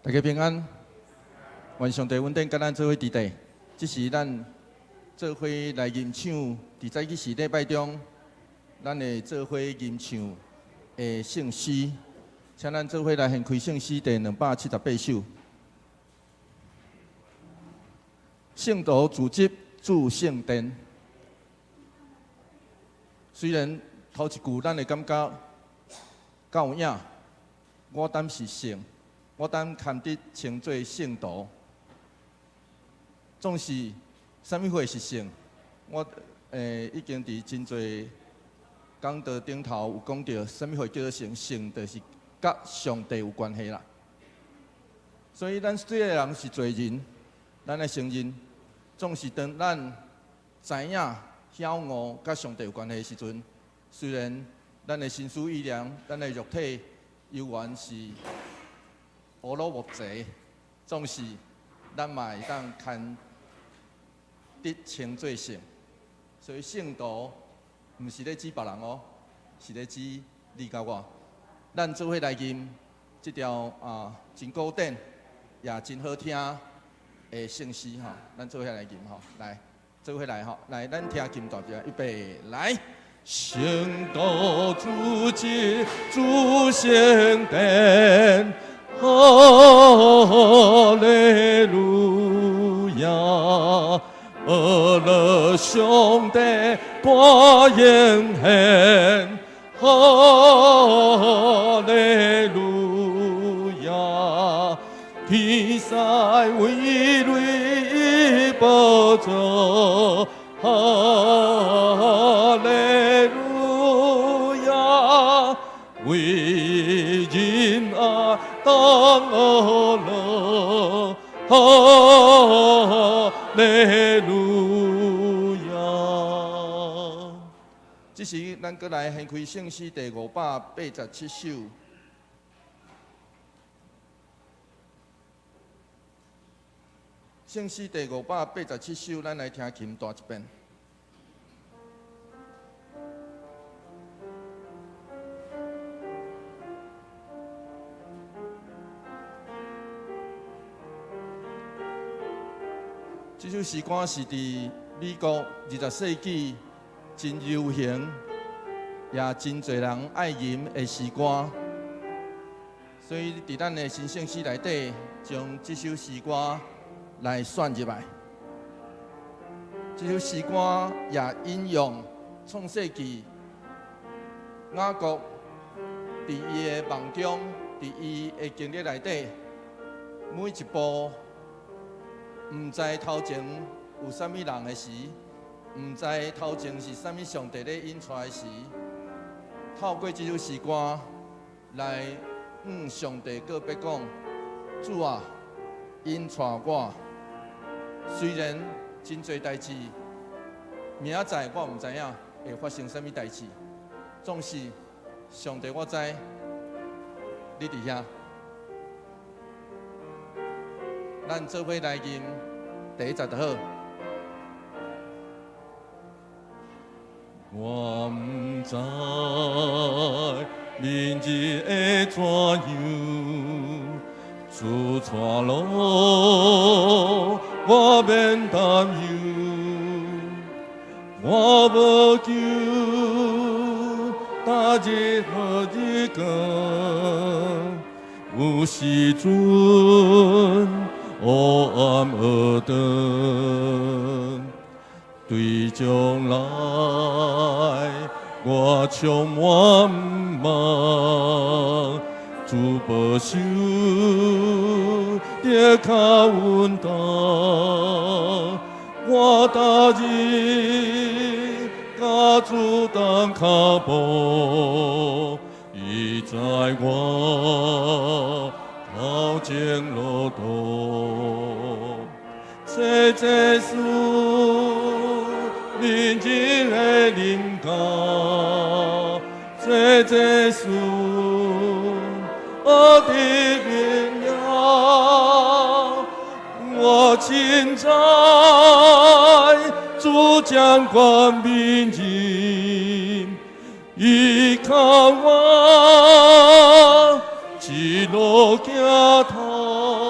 大家平安，願上帝恩典佮咱做伙佇底。這是咱做伙來吟唱，佇早起時禮拜中，咱會做伙吟唱的聖詩，請咱做伙來掀開聖詩第278首。聖徒聚集住聖殿，雖然頭一句咱會感覺敢有影，我膽是聖，我膽堪得稱做聖徒。總是啥物貨是聖？我已經佇真濟講道頂頭有講著，啥物貨叫做聖？聖就是佮上帝有關係啦。所以咱雖然人是罪人，咱愛承認，總是當咱知影曉悟佮上帝有關係的時陣，雖然咱的心思意念、咱的肉體猶原是烏魯木齊，總是咱嘛會當堪得稱做聖。所以聖徒毋是咧指別人哦，是咧指你佮我。咱做伙來吟這條啊真古典也真好聽的聖詩吼，咱做伙來吟吼，來做伙來吼，來咱聽琴彈者，預備來。聖徒聚集主聖殿，哈利路亞！阿樂上帝大應現，哈利路亞！天使圍壘寶座，哈利路亞！為仁愛當阿樂，哈利路亞。這時，咱閣來掀開聖詩第587首。聖詩第587首，咱來聽琴彈一遍。這首詩歌是佇美國20世紀真流行，也真濟人愛吟的詩歌。所以佇咱的新聖詩內底，將這首詩歌來選入來。這首詩歌也引用創世紀雅各佇伊的夢中，佇伊的經歷內底，每一步毋知頭前有啥物人的時，毋知頭前是啥物上帝咧引帶的時，透過這首詩歌來向上帝告白講：主啊，引帶我。雖然真濟代誌，明仔載我毋知影會發生啥物代誌，總是上帝我知你佇遐。咱做伙來吟第一節就好。我毋知明日會怎樣，主帶路，我免擔憂。我無求逐日好日過，有時陣黑暗學長，對將來我充滿望，主保守得較穩當，我逐日佮主同跤步，伊知我頭前路途，這這事明日會臨到，這這事我的榮耀，我親知主掌管明日，依靠我一路行頭。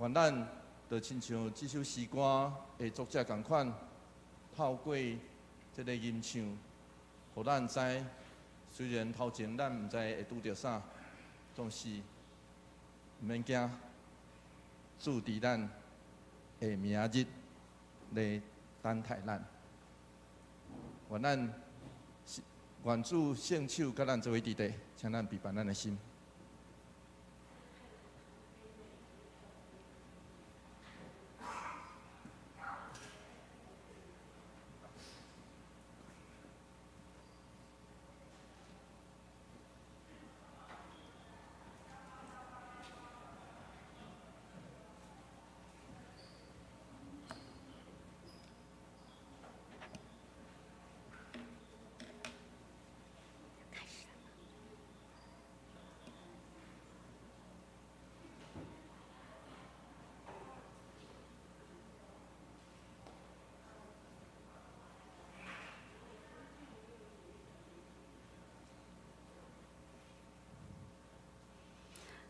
願咱就親像這首詩歌的作者仝款，透過這个吟唱，予咱知，雖然頭前咱毋知會拄著啥，總是毋免驚，主佇咱的明日來等待咱。願咱願主聖手佮咱做伙佇咧，請咱閉辦咱的心。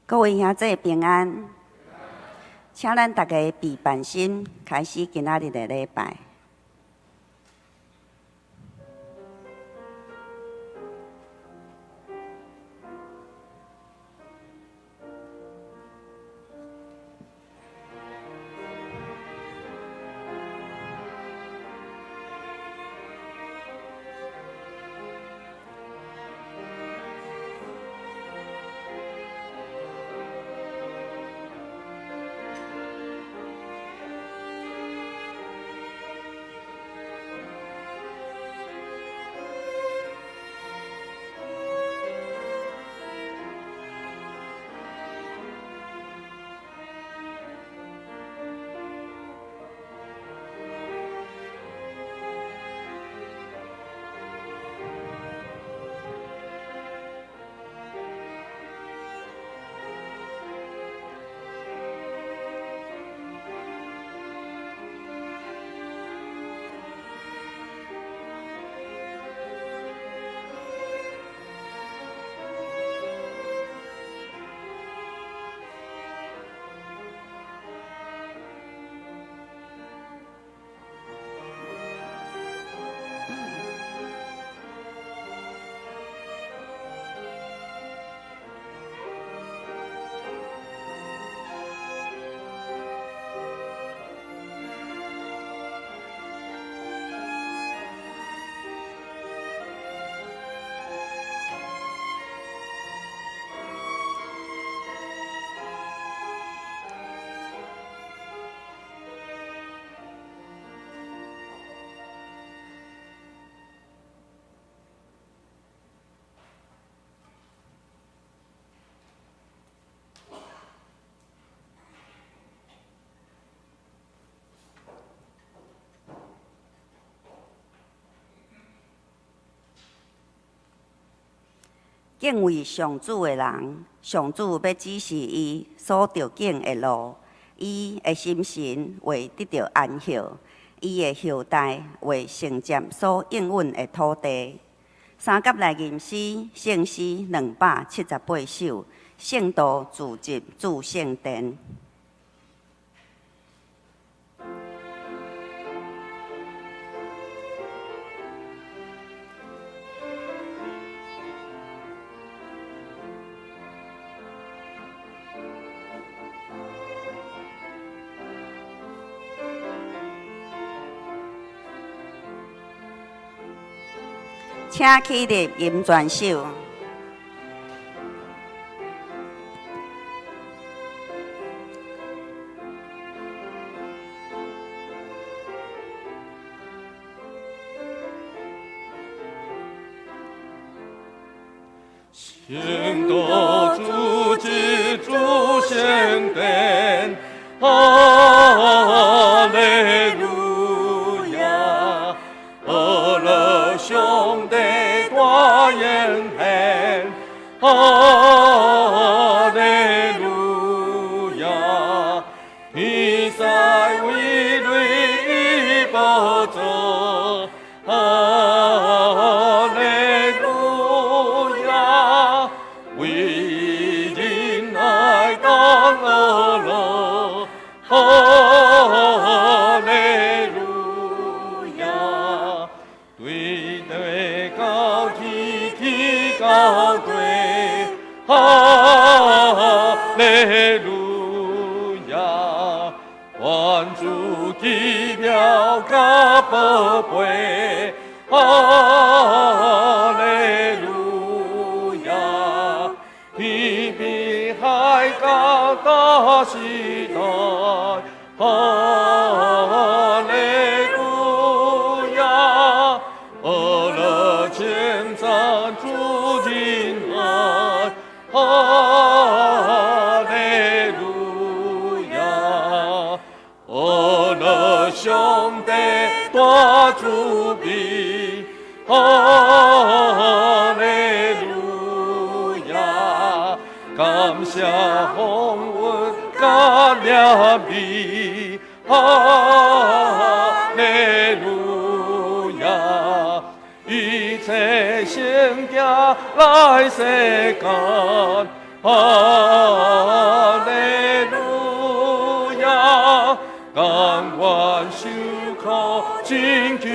各位兄弟平安，請咱大家閉辦心，開始今仔日的禮拜。敬畏上主的人，上主欲指示伊所著拣的路，伊的心神會得著安歇，伊的後代會承接所應允的土地。三甲內吟詩，聖詩278首，聖徒聚集主聖殿。請起立吟全首。聖道主之主聖殿，哈利路亞！阿勒上帝大應現，哈利路亞！天使圍繞伊寶座，哈利路亞！為仁愛當阿樂，愿主奇妙佮宝贝，哈利路亚！天边海角大时代，哈利路亚！呵乐称赞主仁爱，哈利路亚！呵乐上帝大慈悲，哈利路亚！感謝鴻恩佮憐憫，哈利路亞！伊差聖子來世間，哈利路亞！甘願受苦拯救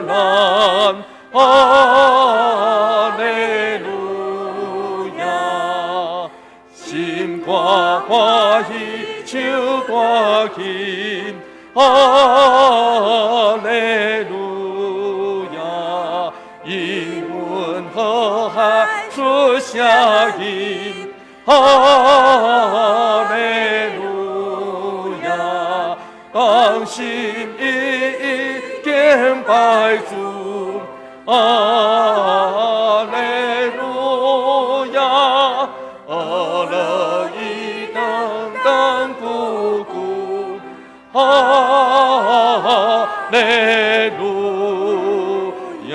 咱，哈利路亞！心肝歡喜唱大琴，哈利路亞！因阮河海出聲音，哈利路亞！同心一意敬拜主，哈利路亞！呵樂伊等等久久，哈利路亞！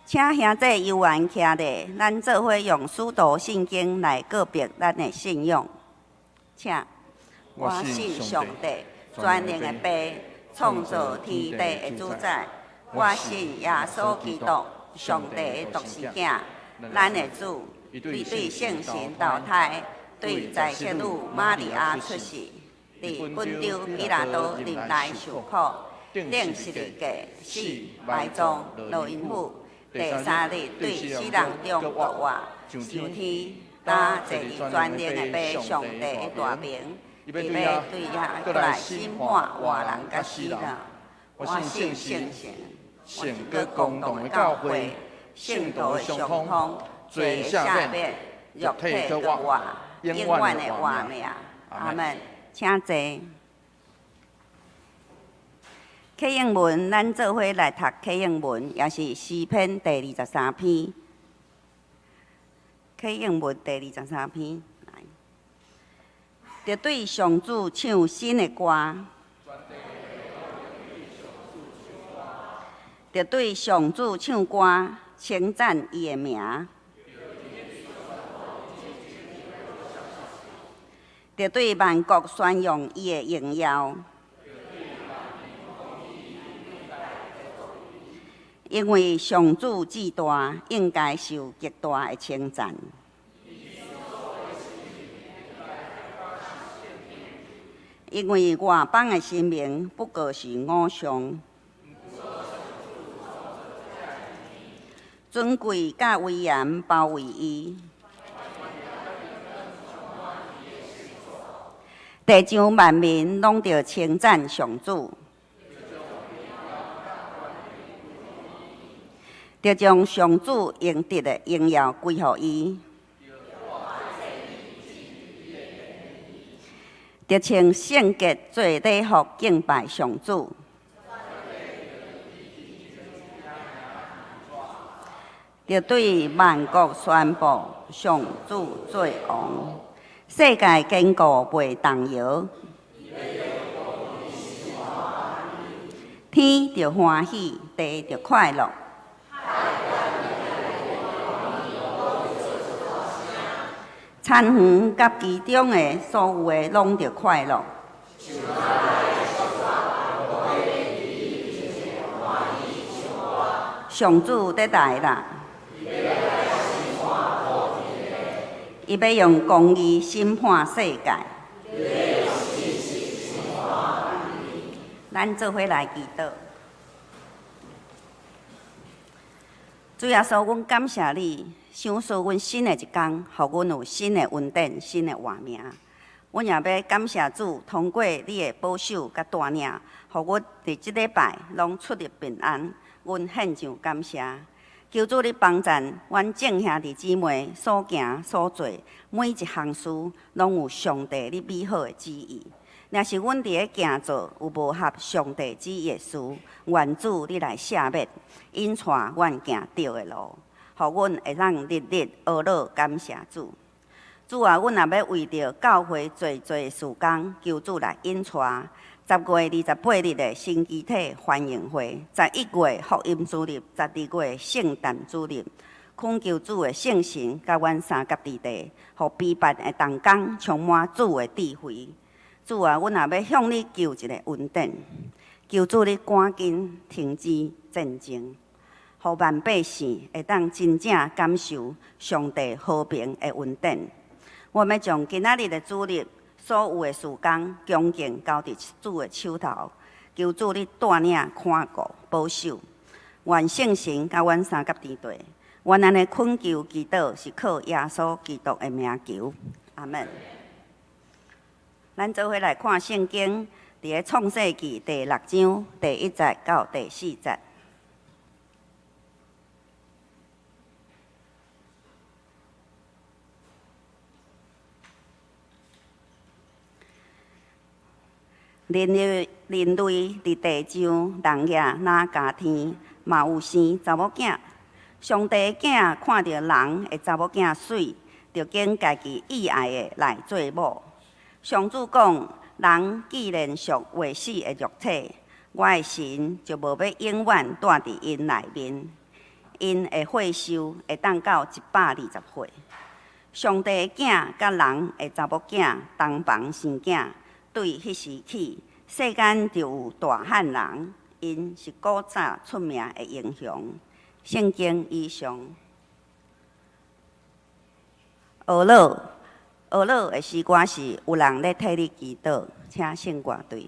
請兄弟猶原徛咧，咱做伙用使徒信經來告白咱的信仰。請，我信上帝，全能的父，創造天地的主宰。我信耶穌基督，上帝的獨生囝，咱的主，伊對聖神投胎，對在聖女瑪利亞出世，佇本丟彼拉多忍耐受苦，釘十字架，死，埋葬，落陰府，第三日對死人中復活，上天，今坐佇全能的父上帝的大爿，伊欲對遐閣來審判活人佮死人。我信聖神，聖閣公同的教會，聖徒的相通，罪赦免，肉體閣活，永遠的活命。阿門。請坐。啟應文，咱做伙來讀啟應文，也是詩篇第二十三篇。啟應文第二十三篇，來，著對上主唱新的歌，著對上主唱歌，稱讚伊的名。著對萬國宣揚伊的榮耀。因為上主至大，應該受極大的稱讚。因為外邦的神明不過是偶像，尊貴佮威嚴包圍伊，地上萬民攏著稱讚上主。著將上主應得的榮耀歸予伊，著穿聖潔做禮服敬拜上主，著對萬國宣布上主做王，世界堅固袂動搖，天著歡喜，地著快樂。田園佮其中的所有的攏著快樂。上主欲來啦！伊欲用公義審判世界。咱做伙來祈禱。主耶穌，阮感謝你，賞賜阮新的一工，予阮有新的恩典、新的活命，予阮也欲感謝主，通過你的保守佮帶領，予阮佇這禮拜攏出入平安。阮獻上感謝，求主你幫贊阮眾兄弟姊妹所行所做每一項事，攏有上帝你美好的旨意。若是阮佇咧行做有無合上帝旨意的事，願主你來赦免，引帶阮行對的路，予阮會當日日呵咾感謝主。主啊，阮也欲為著教會濟濟事工，求主來引帶。10月28日的新機體歡迎會，11月福音主日，12月聖誕主日，懇求主的聖神佮阮相佮佇地，予備辦的同工充滿主的智慧。主啊，阮也欲向你求一個恩典，求主你趕緊停止戰爭，予萬百姓會當真正感受上帝和平的恩典。我欲將今仔日的主日所有的事工，恭敬交佇主的手頭，求主你帶領看顧保守，願聖神佮阮相佮佇地，阮按呢懇求祈禱是靠耶穌基督的名求，阿們。咱做伙來看聖經，佇咧創世記第六章第一節到第四節。人類人類佇地上，人也若家天，嘛有生查某囝。上帝的囝看著人的查某囝媠，就揀家己意愛的來做某。上主講：人既然屬活死的肉體，我的神就無欲永遠住佇𪜶內面。𪜶的歲壽會當到120歲。上帝的囝佮人的查某囝同房生囝。對彼時起，世間就有大漢人，𪜶是古早出名的英雄。聖經以上。呵咾，呵咾的詩歌是有人咧替你祈禱，請聖歌隊。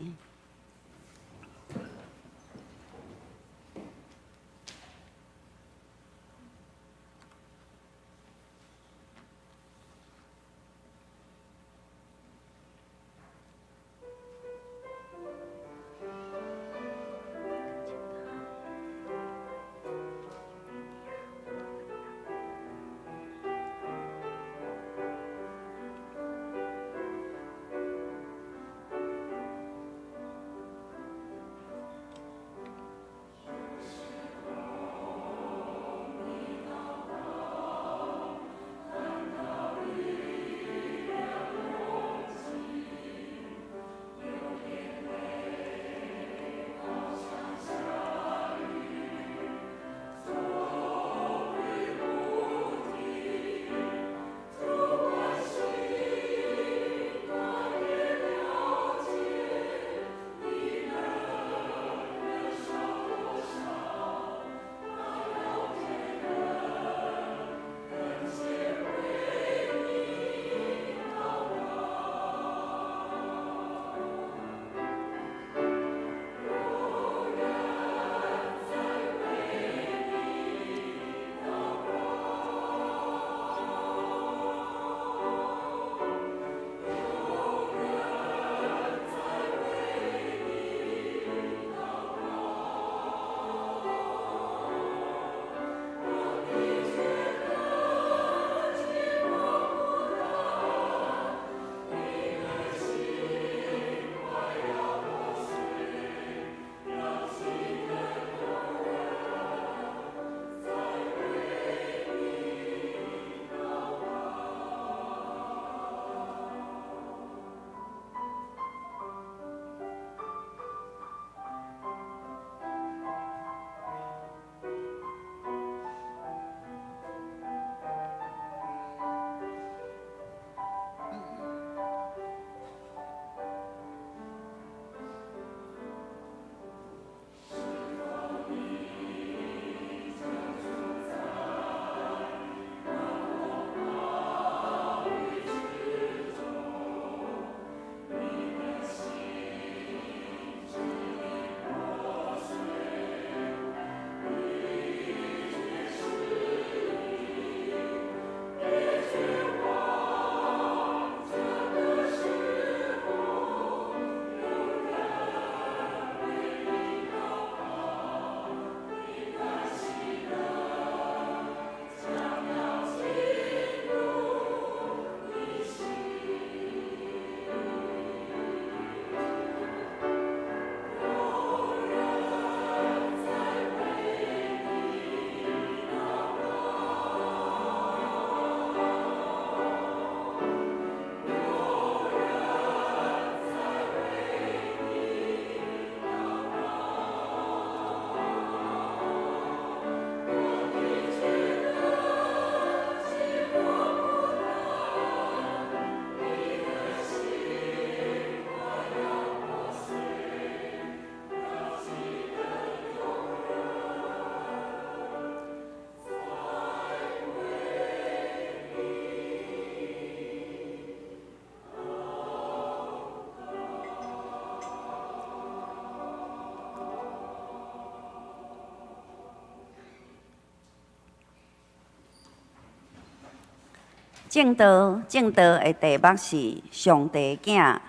證道，證道的題目是上帝囝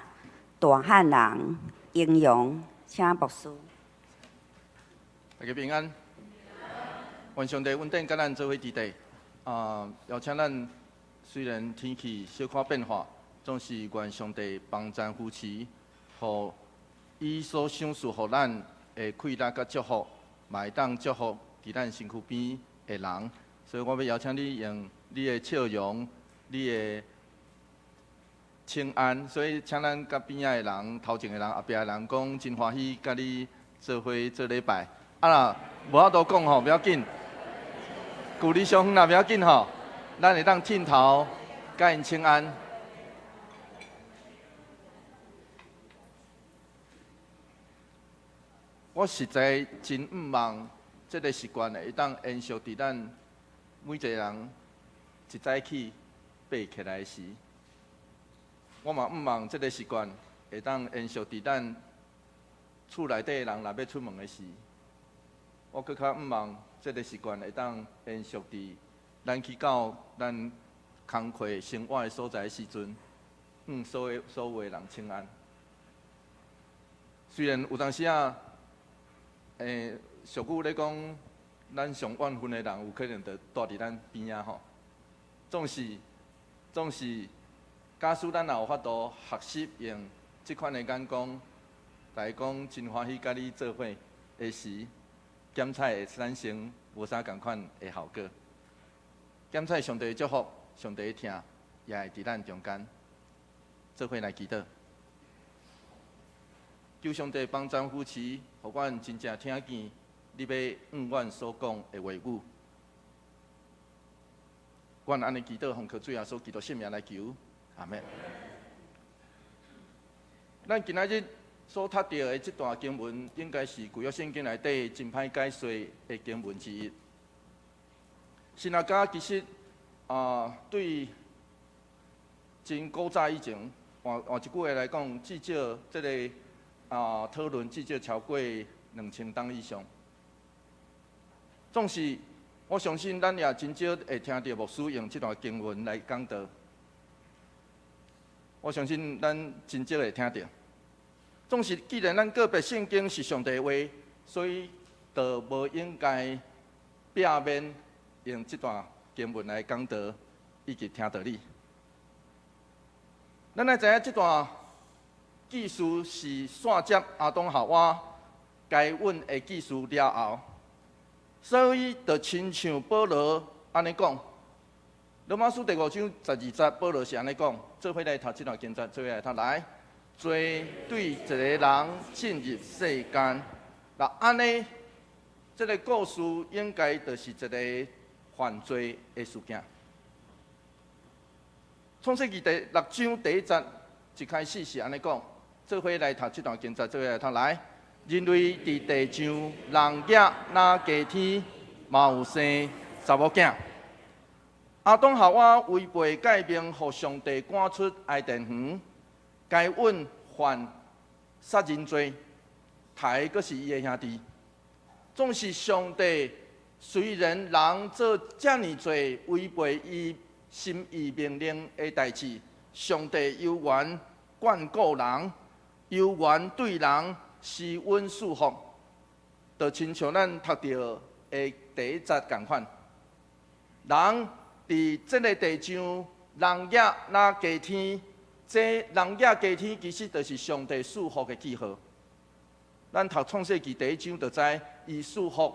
大漢人英雄，請牧師。大家平安，願上帝恩典佮咱做伙佇底。啊，邀請咱雖然天氣小可變化，總是願上帝幫贊扶持，予伊所賞賜予咱的氣力佮祝福，嘛會當祝福佇咱身軀邊的人。所以我欲邀請你用你的笑容、你的請安，所以請咱佮邊仔的人、頭前的人、後壁的人講，真歡喜佮你做伙做禮拜。啊若無法度講吼，無要緊，距離傷遠也無要緊吼，咱會當轉頭佮𪜶請安。我實在真向望這个習慣會當延續佇咱每一个人一早起爬起來時，我嘛向望這个習慣會當延續佇咱厝內底的人若欲出門的時，我閣較向望這个習慣會當延續佇咱去到咱工課生活的所在的時陣，向所有所有的人請安。雖然有當時仔，俗語咧講，咱上怨恨的人有可能就蹛佇咱邊仔吼。總是總是，假使咱若有法度學習用這款的眼光來講，真歡喜佮你做伙的時，檢採會產生無啥仝款的效果。檢採上帝的祝福，上帝的疼，也會佇咱中間。做伙來祈禱，求上帝幫贊扶持，予阮真正聽見你欲向阮所講的話語。阮按呢祈禱，奉靠主耶穌基督聖名來求，阿們。咱今仔日所讀到的這段經文，應該是舊約聖經內底真歹解說的經文之一。神學家其實啊，對真古早以前，換換一句話來講，至少這个討論至少超過2000冬以上。總是我相信，咱也真少會聽著牧師用這段經文來講道。我相信咱真少會聽著。總是，既然咱告白聖經是上帝的話，所以就無應該避免用這段經文來講道以及聽道理。咱愛知影這段記事是紲接亞當夏娃該隱的記事了後，所以就親像保羅按呢講，羅馬書第五章十二節，保羅是按呢講，做伙來讀這段經節，做伙來讀來，罪對一个人進入世間，若按呢，這个故事應該就是一个犯罪的事件。創世記第六章第一節一開始是按呢講，做伙來讀這段經節，做伙來讀來。人類佇地上，人也若加天，嘛有生查某囝。亞當夏娃違背誡命，予上帝趕出伊甸園，該隱犯殺人罪，刣的閣是伊的兄弟。總是上帝雖然人做遮爾濟違背伊心意命令的代誌，上帝猶原眷顧人，猶原對人施恩賜福，就親像咱讀著的第一節仝款。人佇這个地上，人也若加添，這人也加添，其實就是上帝賜福的記號。咱讀創世記第一章就知，伊賜福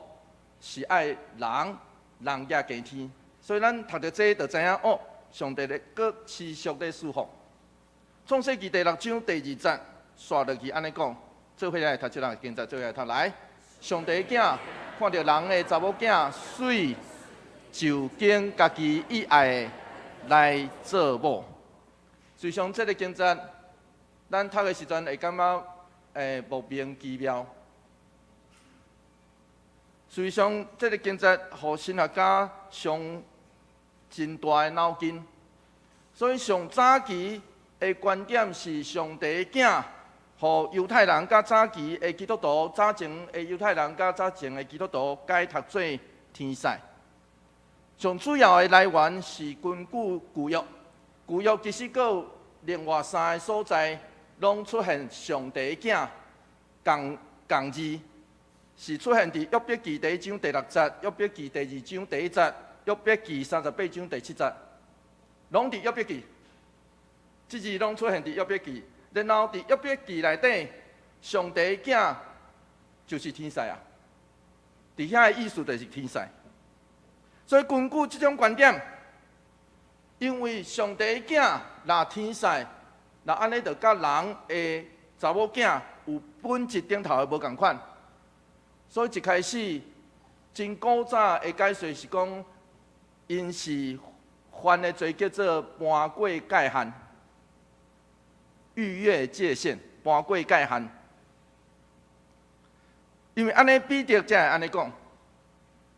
是愛人，人也加添。所以咱讀著這就知影哦，上帝咧閣持續咧賜福。創世記第六章第二節，紲落去按呢講，做伙來讀這段經節，做伙來讀來。上帝囝看著人的查某囝媠，就揀家己意愛的來做某。事實上，這个經節，咱讀的時陣會感覺莫名其妙。事實上，這个經節予神學家傷真大的腦筋。所以上早期的觀點是上帝的囝，予猶太人佮早期的基督徒，早前的猶太人佮早前的基督徒解讀做天使。上主要的來源是根據舊約。舊約其實閣有另外三个所在，攏出現上帝囝仝仝字，是出現佇約伯記第一章第六節、約伯記第二章第一節、約伯記38章第七節，攏佇約伯記。這字攏出現佇約伯記，然後佇約伯記內底，上帝囝就是天使啊！佇遐的意思就是天使。所以根據這種觀點，因為上帝囝若天使，若按呢就佮人的查某囝有本質頂頭的無仝款。所以一開始真古早的解說是講，𪜶是犯的罪叫做搬過界限，逾越界限，搬過界限。因為按呢彼得才會按呢講。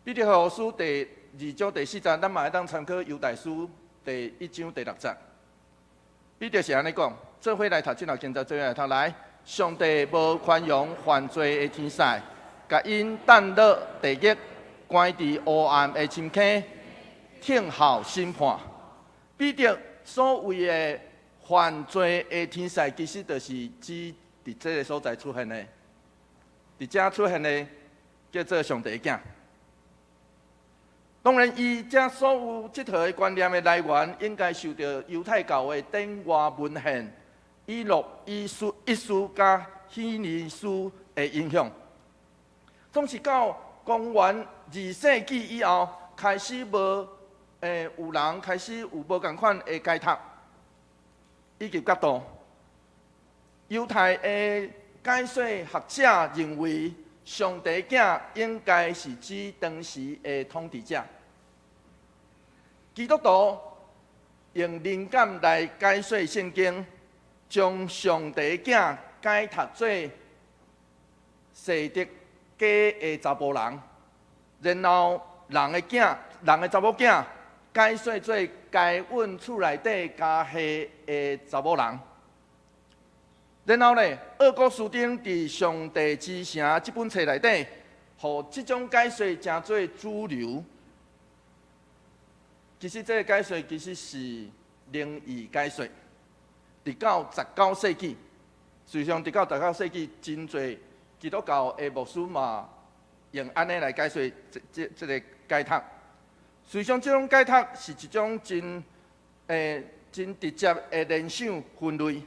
彼得後書第二章第四節，咱嘛會當參考猶大書第一章第六節。彼得是按呢講：做伙來讀，這若現在做伙來讀來。上帝無寬容犯罪的天使，共𪜶擲落地獄，關佇黑暗的深坑，聽候審判。彼得所謂的犯罪的天使，其實就是指佇這个所在出現的，佇遮出現的叫做上帝囝。當然，伊遮所有這套的觀念的來源，應該受著猶太教的典外文獻、以諾遺書、一書佮希尼書的影響。總是到公元二世紀以後，開始無有人開始有無仝款的解讀以及角度。猶太的解說學者認為，上帝囝應該是指當時的統治者。基督徒用靈感來解說聖經，將上帝囝解讀做生得假的查埔人，然後人的囝、人的查某囝解說做該隱厝內底家下的查某人。然後呢，奧古斯丁佇《上帝之城》這本冊內底，予這種解說成做主流。其實這个解說其實是靈異解說。直到十九世紀，事實上直到十九世紀，真濟基督教的牧師嘛，用按呢來解說這个解讀。事實上，這種解讀是一種真直接的聯想分類。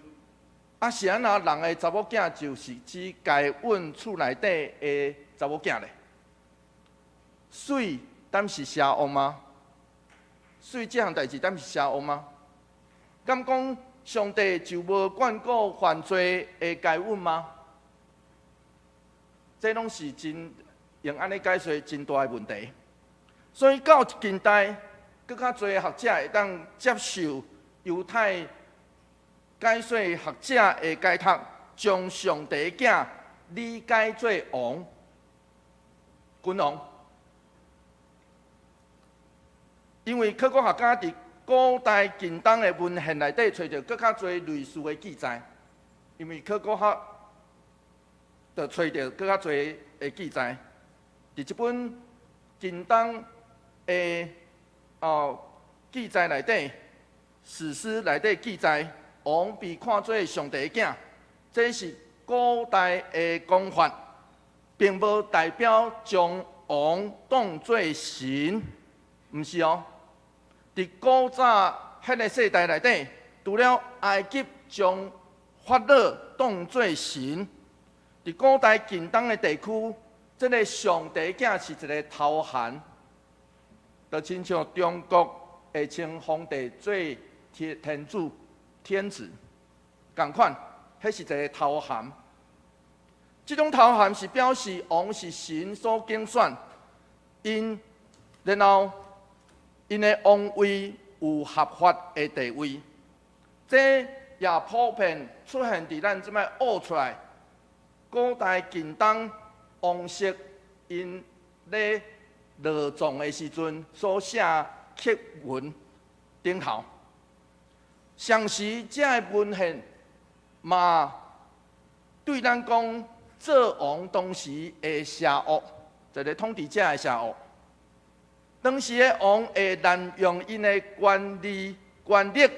啊，是按怎人的查某囝就是指該隱厝內底的查某囝咧？水敢是邪惡嗎？水這項代誌敢是邪惡嗎？敢講上帝就無眷顧犯罪的該隱嗎？這攏是真用按呢解說真大的問題。所以到近代，閣較濟學者會當接受猶太解說學者的解讀，將上帝囝理解做王、君王。因為考古學家佇古代近東的文獻內底揣著閣較濟類似的記載，因為考古學就揣著閣較濟的記載，佇這本近東的記載內底，史詩內底記載，王被看做上帝囝，這是古代的講法，並無代表將王當做神，毋是哦。佇古早彼个世代內底，除了埃及將法老當做神，佇古代近東的地區，這个上帝囝是一个頭銜，就親像中國會稱皇帝做天主、天子，仝款，彼是一个頭銜。這種頭銜是表示王是神所揀選，然後𪜶的王位有合法的地位，這也普遍出現佇咱這擺挖出來古代近東王室𪜶咧落葬的時陣所寫刻文頂頭。同時，這个文獻嘛對咱講，做王當時的邪惡，一个統治者的邪惡。當時的王會濫用𪜶的權力，權力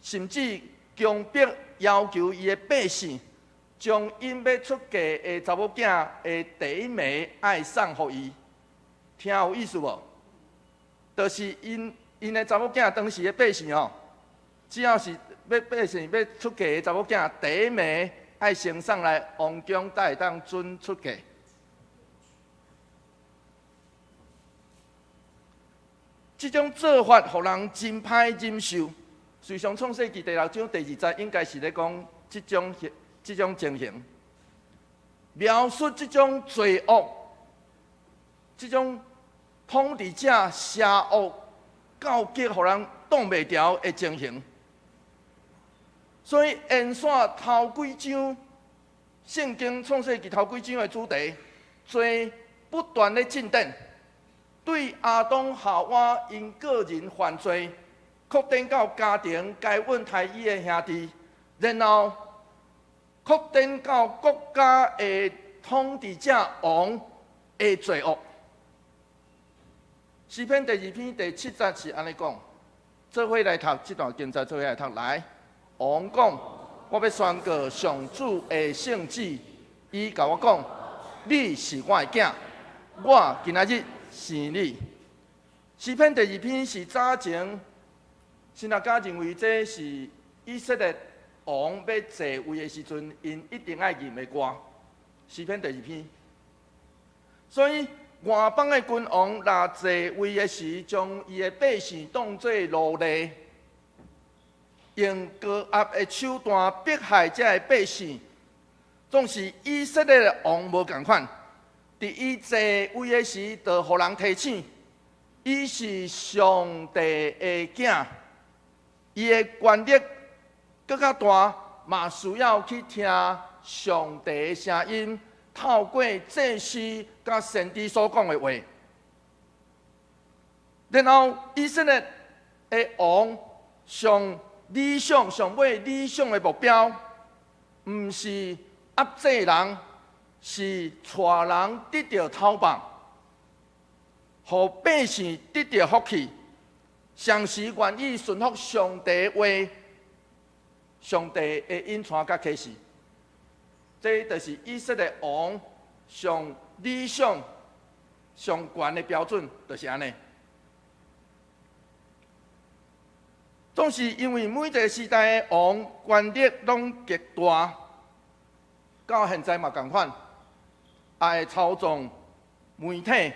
甚至強迫要求伊的百姓，將𪜶欲出嫁的查某囝的第一暝愛送予伊。聽有意思無？就是𪜶𪜶的查某囝當時的百姓吼，只要是欲百姓欲出嫁的查某囝，第一暝愛先送來王宮，才會當準出嫁。這種做法，予人真歹忍受。事實上，創世記第六章第二節應該是咧講這種情形，描述這種罪惡、這種統治者邪惡到極，予人擋袂牢的情形。所以，延續頭幾章聖經創世記頭幾章的主題，罪不斷咧進展。對亞當夏娃𪜶個人犯罪，擴展到家庭該隱刣伊的兄弟，然後擴展到國家的統治者王的罪惡。詩篇第二篇第七節是按呢講，做伙來讀這段經節，做伙來讀來。王講：我欲宣告上主的聖旨，伊共我講：你是我的囝，我今仔日生你。詩篇第二篇是早前神學家認為這是以色列王欲坐位的時陣，𪜶一定愛吟的歌。詩篇第二篇，所以外邦的君王若坐位的時，將伊的百姓當做奴隸，用高壓的手段迫害這个百姓，總是以色列的王無仝款。佇伊坐位的時，就予人提醒，伊是上帝的囝，伊的權力閣較大，嘛需要去聽上帝的聲音，透過祭司佮先知所講的話。然後以色列的王上理想、上尾理想的目標，毋是壓制人，是帶人得著頭目，予百姓得著福氣，同時願意順服上帝話，上帝會引帶佮啟示。這就是以色列王上理想、上懸的標準，就是按呢。總是因為每一個時代的王權力攏極大，到現在嘛仝款，也會操縱媒體，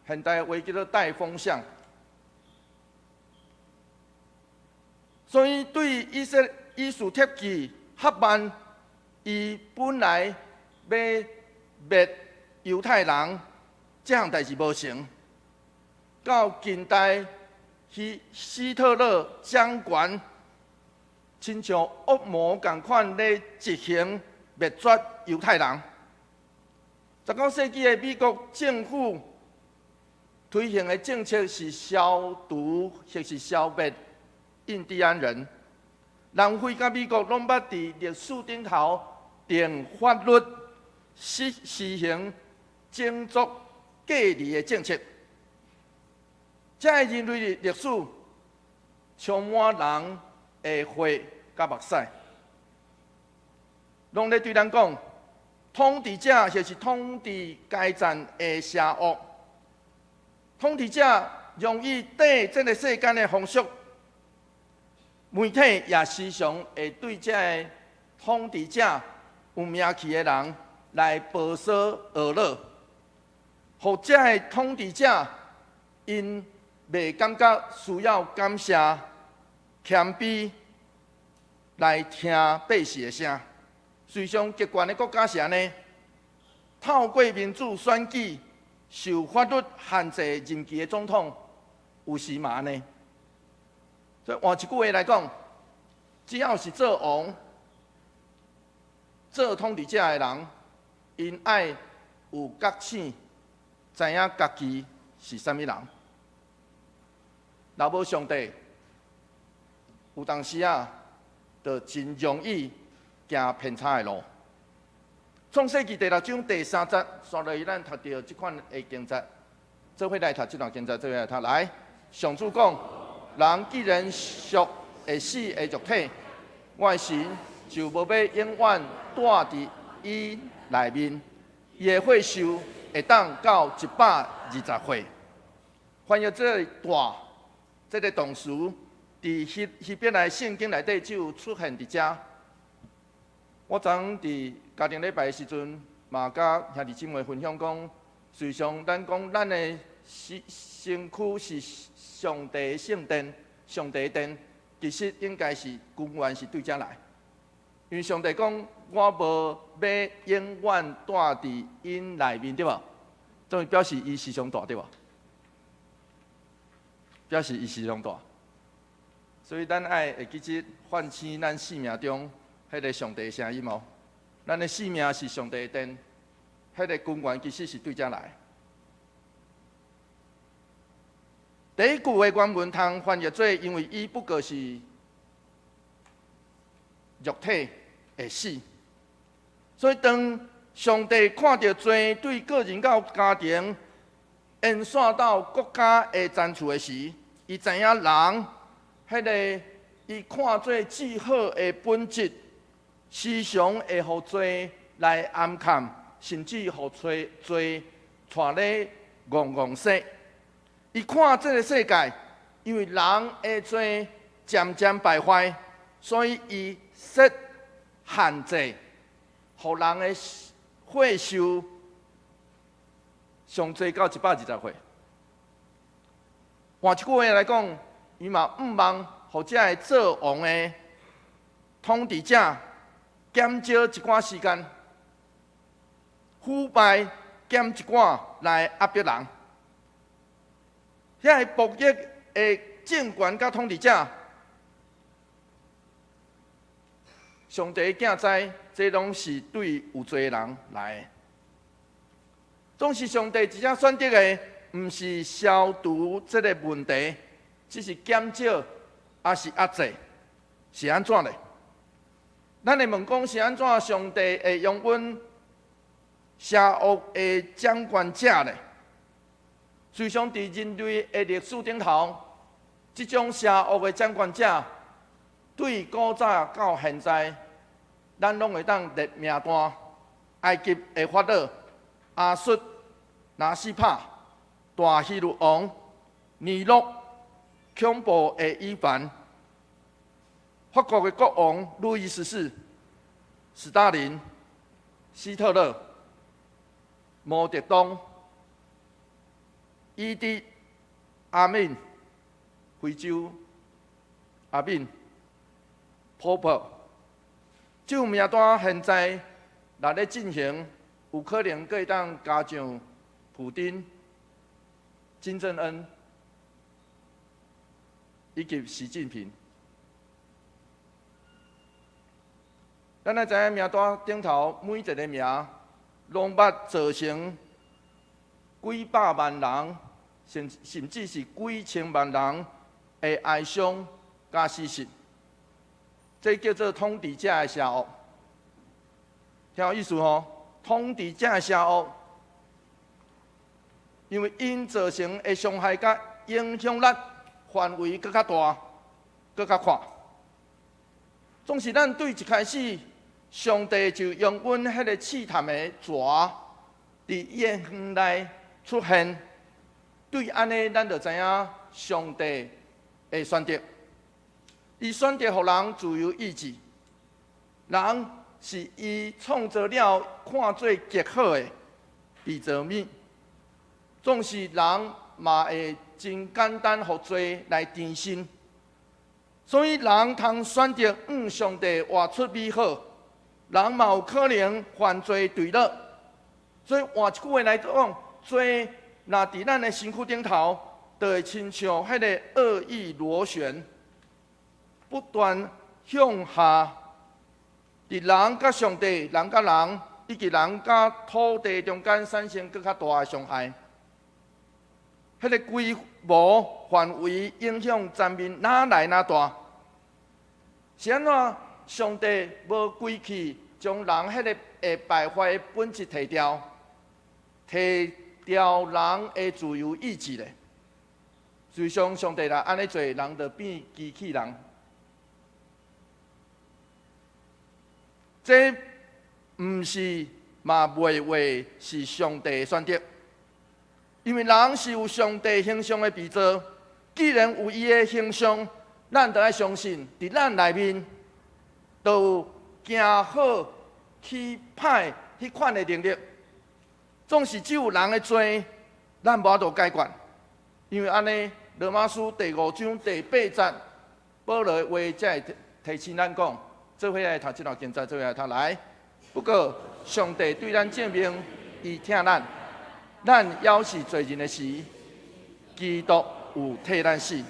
現代話叫做帶風向。所以對以斯帖記哈曼，伊本來欲滅猶太人，這項代誌無成。到近代，希特勒掌權，親像惡魔仝款咧執行滅絕猶太人。19世紀的美國政府推行的政策是消除或是消滅印第安人。南非佮美國攏捌佇歷史頂頭定法律，實行種族隔離的政策。這个人類歷史充滿人的血佮目屎，攏咧對咱講，統治者或是統治階層的邪惡，統治者容易綴這个世間的風俗，媒體也時常會對這个統治者有名氣的人來報說惡樂，予這个統治者𪜶袂感覺需要感謝、謙卑來聽百姓的聲。事實上，極權的國家是按呢，透過民主選舉、受法律限制任期的總統，有時嘛按呢。所以換一句話來講，只要是做王、做統治者的人，𪜶愛有覺醒，知影家己是啥物人。若無上帝，有當時啊，就真容易行偏差的路。創世記第六章第三節，紲落去咱讀著這款的經節，做伙來讀這段經節，做伙來讀。來，上主講：人既然屬會死的肉體，我的神就無欲永遠住佇伊內面。伊的歲壽會當到120歲。翻譯這個蹛這個動詞，佇希伯來聖經內底只有出現佇遮。我昨昏佇家庭禮拜的時陣，嘛佮兄弟姊妹分享講，時常咱講咱的身軀是上帝的聖殿，上帝的殿，其實應該是根源是對遮來。因為上帝講，我無欲永遠蹛佇𪜶內面，對無？總是表示伊時常蹛，對無？表示伊時常蹛。所以咱愛會記得喚醒咱生命中彼個上帝的聲音哦。咱的生命是上帝的殿，彼個根源其實是對遮來。第一句的原文通翻譯做，因為伊不過是肉體會死，所以當上帝看著罪對個人到家庭延續到國家的殘處的時，伊知影人彼個伊看做至好的本質，時常會予罪來掩蓋，甚至予罪帶咧戇戇說。伊看這个世界，因為人的罪漸漸敗壞，所以伊設限制，予人的歲壽上濟到120歲。換一句話來講，伊嘛毋望予這个做王的統治者減少一寡時間，腐敗減一寡來壓迫人。遐个暴虐的政權佮統治者，上帝囝知，這攏是對有罪的人來的。總是上帝一只選擇的，毋是消除這个問題，只是減少，抑是壓制，是按怎咧？咱會問講是按怎？上帝會容忍邪惡的掌權者咧？事實上，佇人類的歷史頂頭，這種邪惡的掌權者，對古早到現在，咱攏會當列名單。埃及的法老、亞述、拿西帕、大希律王、尼祿、恐怖的伊凡、法國的國王路易十四、史大林、希特勒、毛澤東、伊迪阿敏、非洲阿敏、波普，這種名單現在若咧進行，有可能閣會當加上普丁、金正恩以及習近平。咱愛知影名單頂頭每一个名，攏捌造成幾百萬人，甚至是幾千萬人的哀傷佮死實。這叫做統治者的邪惡，聽有意思吼？統治者的邪惡，因為𪜶造成的傷害佮影響力範圍閣較大，閣較闊。總是咱對一開始，上帝就容忍彼个試探的蛇佇伊的園內出現，對按呢，咱就知影上帝的選擇。伊選擇予人自由意志，人是伊創造了看做極好的被造物，總是人嘛會真簡單予罪來纏身，所以人通選擇向上帝活出美好，人嘛有可能犯罪墜落。所以換一句話來講，罪若佇咱的身軀頂頭，就會親像彼个惡意螺旋，不斷向下，佇人佮上帝、人佮人，以及人佮土地中間產生閣較大的傷害。彼个規模範圍影響層面哪來哪大？是按怎？上帝無規氣將人彼个會敗壞的本質提掉，提掉人的自由意志咧。事實上，上帝若按呢做，人就變機器人。這毋是嘛袂話是上帝的選擇，因為人是有上帝形象的被造，既然有伊的形象，咱就愛相信，佇咱內面都有行好去歹彼款的能力。總是只有人的罪，咱無法度解決，因為按呢，羅馬書第五章第八節，保羅的話才會提醒咱講，做伙來讀這段經節，做伙來讀來。不過，上帝對咱證明，伊疼咱，咱猶是罪人的時，基督有替咱死。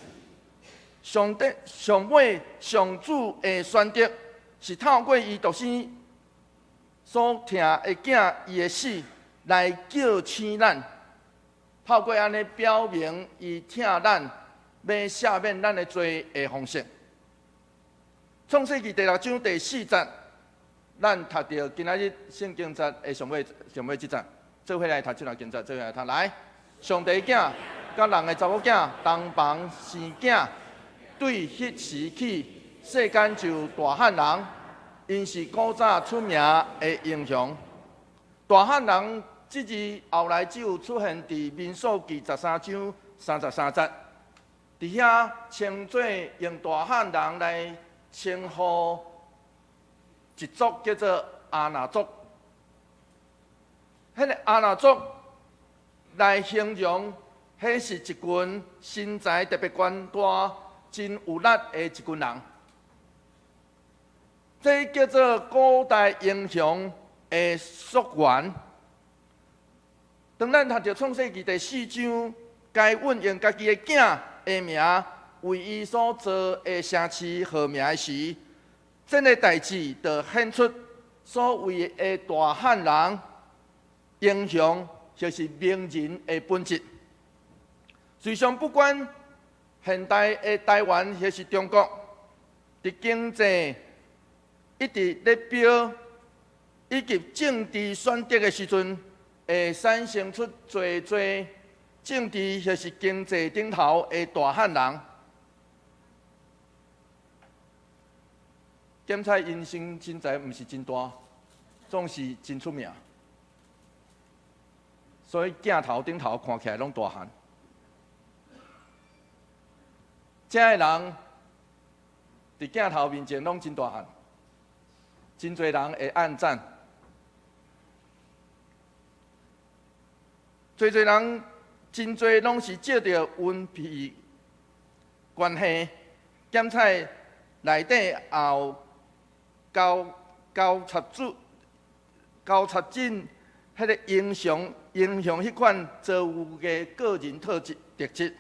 上帝上尾上主的選擇，是透過伊獨生所疼的囝伊的死來叫醒咱，透過按呢表明伊疼咱，欲赦免咱的罪的方式。創世記第六章第四節，咱讀著今仔日聖經節的上尾上尾這節，做伙來讀這段經節，做伙來讀來。上帝囝佮人的查某囝同房生囝，對彼時起，世間就有大漢人，𪜶是古早出名的英雄。大漢人這字後來只有出現佇民數記13章33節，佇遐稱做用大漢人來稱呼一族叫做亞衲族。彼個亞衲族來形容，彼是一群身材特別懸大、真有力的一群人。這叫做古代英雄的溯源。當咱讀著創世記第四章，該隱用家己的囝的名為伊所造的城市號名的時，這个代誌就顯出所謂的大漢人英雄，就是名人的本質。實際上，不管現代的台灣抑是中國，佇經濟一直咧飆，以及政治選擇的時陣，會產生出濟濟政治抑是經濟頂頭的大漢人。檢採𪜶身材毋是真大，總是真出名，所以鏡頭頂頭看起來攏大漢。這个人佇鏡頭面前攏真大漢，真濟人會按讚。濟濟人真濟攏是藉著恩庇關係，檢採內底也有交交插主、交插進彼个英雄、英雄彼款造有的個人特質特質，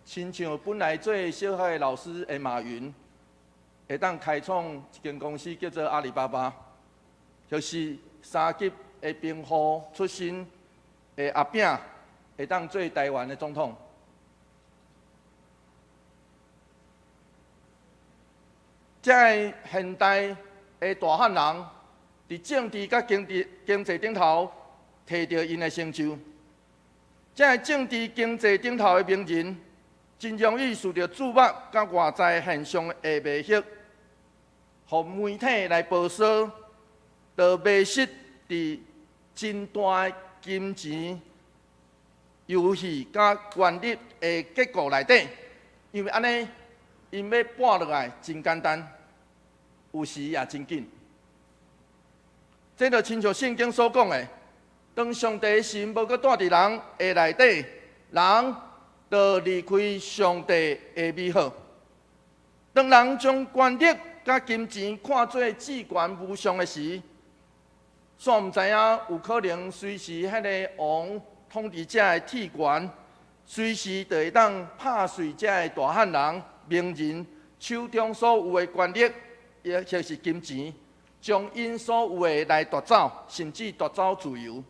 親像本來做小學的老師的馬雲，會當開創一間公司叫做阿里巴巴，就是三級的貧戶出身的阿扁，會當做台灣的總統。這个現代的大漢人，佇政治佮經濟經濟頂頭，摕著𪜶的成就。這个政治經濟頂頭的名人，真容易受著注目佮外在現象的迷惑，予媒體來報道，就迷失佇真大的金錢遊戲佮權力的結構內底，因為按呢，𪜶欲跋落來真簡單，有時也真緊。這就親像聖經所講的，當上帝的心無閣住佇人的內底，人就離開上帝的美好。當人將權力佮金錢看做至懸無上的時，煞毋知影有可能隨時彼个王統治者的鐵拳，隨時就會當拍碎這个大漢人、名人手中所有的權力，抑或是金錢，將𪜶所有的來奪走，甚至奪走自由。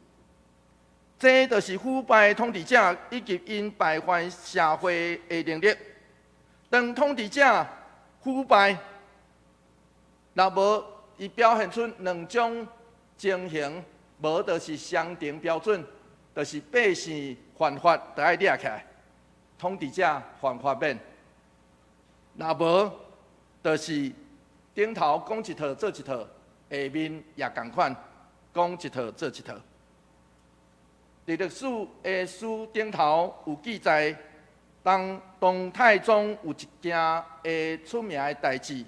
這就是腐敗統治者以及𪜶敗壞社會的能力。當統治者腐敗，若無伊表現出兩種情形，無就是雙重標準，就是百姓犯法就愛掠起來，統治者犯法免；若無，就是頂頭講一套做一套，下面也仝款，講一套做一套。佇歷史的書頂頭有記載，當唐太宗有一件的出名的代誌，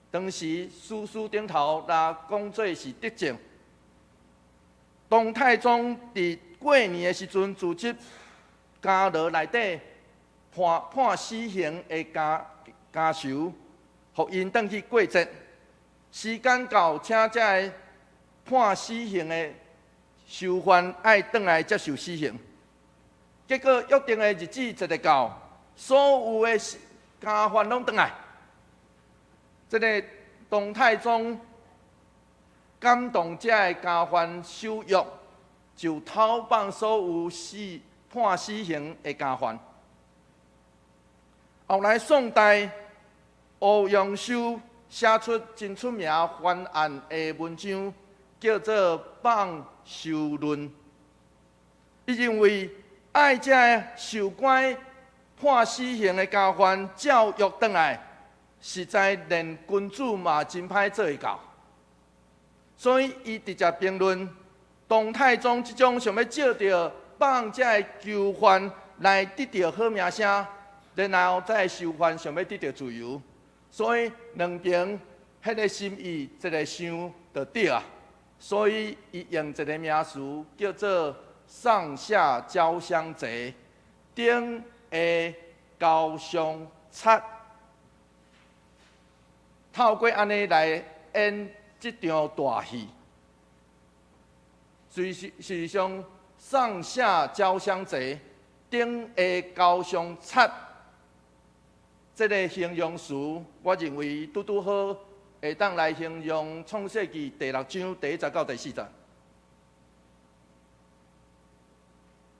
當時史書頂頭來講做是德政。唐太宗佇過年的時陣，組織監牢內底判死刑的監囚，予𪜶轉去過節。時間到，請這个判死刑的囚犯愛轉來接受死刑。結果約定的日子一日到，所有的監犯攏轉來。這个唐太宗感動這个監犯守約，就偷放所有判死刑的監犯。後來宋代歐陽修寫出真出名翻案的文章，叫做《放囚論》。伊認為愛這个受關判死刑的監犯照約轉來，實在連君主嘛真歹做會到。所以伊直接評論唐太宗這種想欲藉著放這个囚犯來得著好名聲，然後再囚犯想欲得著自由，所以兩邊彼个心意一个想就對啊。所以伊用一个名詞叫做上下交相賊，頂下交相賊。透過按呢來演這場大戲，事實上上下交相賊，頂下交相賊，這个形容詞，我認為拄拄好會當來形容創世記第六章第一節到第四節。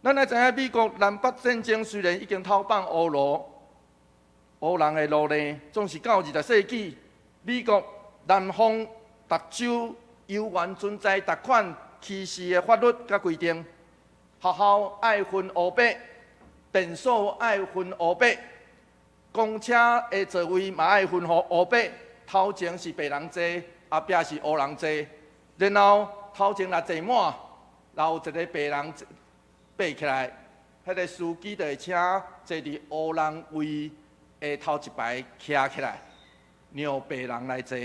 咱來知影美國南北戰爭雖然已經討放黑人的奴隸，總是到20世紀，美國南方逐州猶原存在逐款歧視的法律佮規定，學校愛分黑白，便所愛分黑白，公車的座位嘛愛分予黑白，頭前是白人坐，後壁是黑人坐，然後頭前若坐滿，然後有一個白人爬起來，彼个司機就會請坐佇黑人位的頭一排徛起來，讓白人來坐。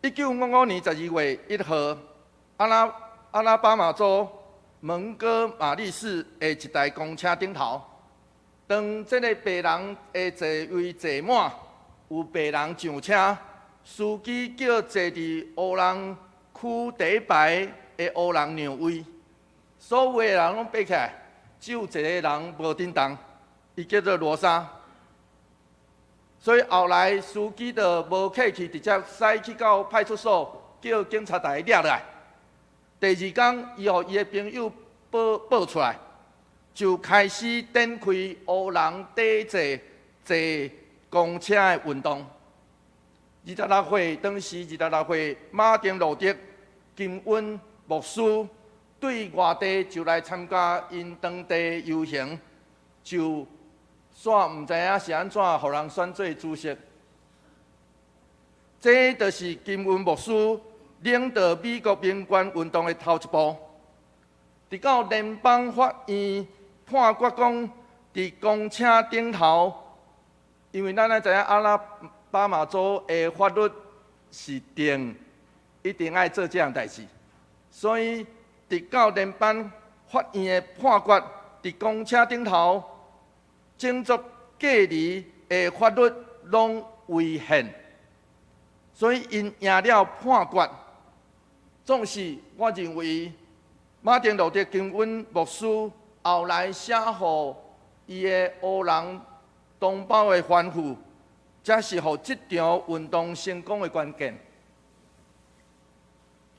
1955年12月1號，阿拉巴馬州蒙哥馬利市的一台公車頂頭，當這个白人的座位坐滿，有白人上車，司機叫坐佇黑人區第一排的黑人讓位，所有的人攏爬起來，只有一个人無振動，伊叫做羅莎。所以後來司機就無客氣，直接駛去到派出所，叫警察共伊掠落來。第二工，伊予伊的朋友報出來，就開始展開黑人底座坐公車的運動。26歲，當時26歲，馬丁路德金恩牧師對外地就來參加𪜶當地遊行，就煞毋知影是按怎，予人選做主席。這就是金恩牧師領導美國民權運動的頭一步。直到聯邦法院判決講，佇公車頂頭，因為咱愛知影阿拉巴馬州的法律是定一定愛做這項代誌，所以直到聯邦法院的判決，佇公車頂頭種族隔離的法律攏違憲，所以𪜶贏了判決。總是我認為，馬丁路德金恩牧師後來寫予伊的黑人同胞的吩咐，才是予這場運動成功的關鍵。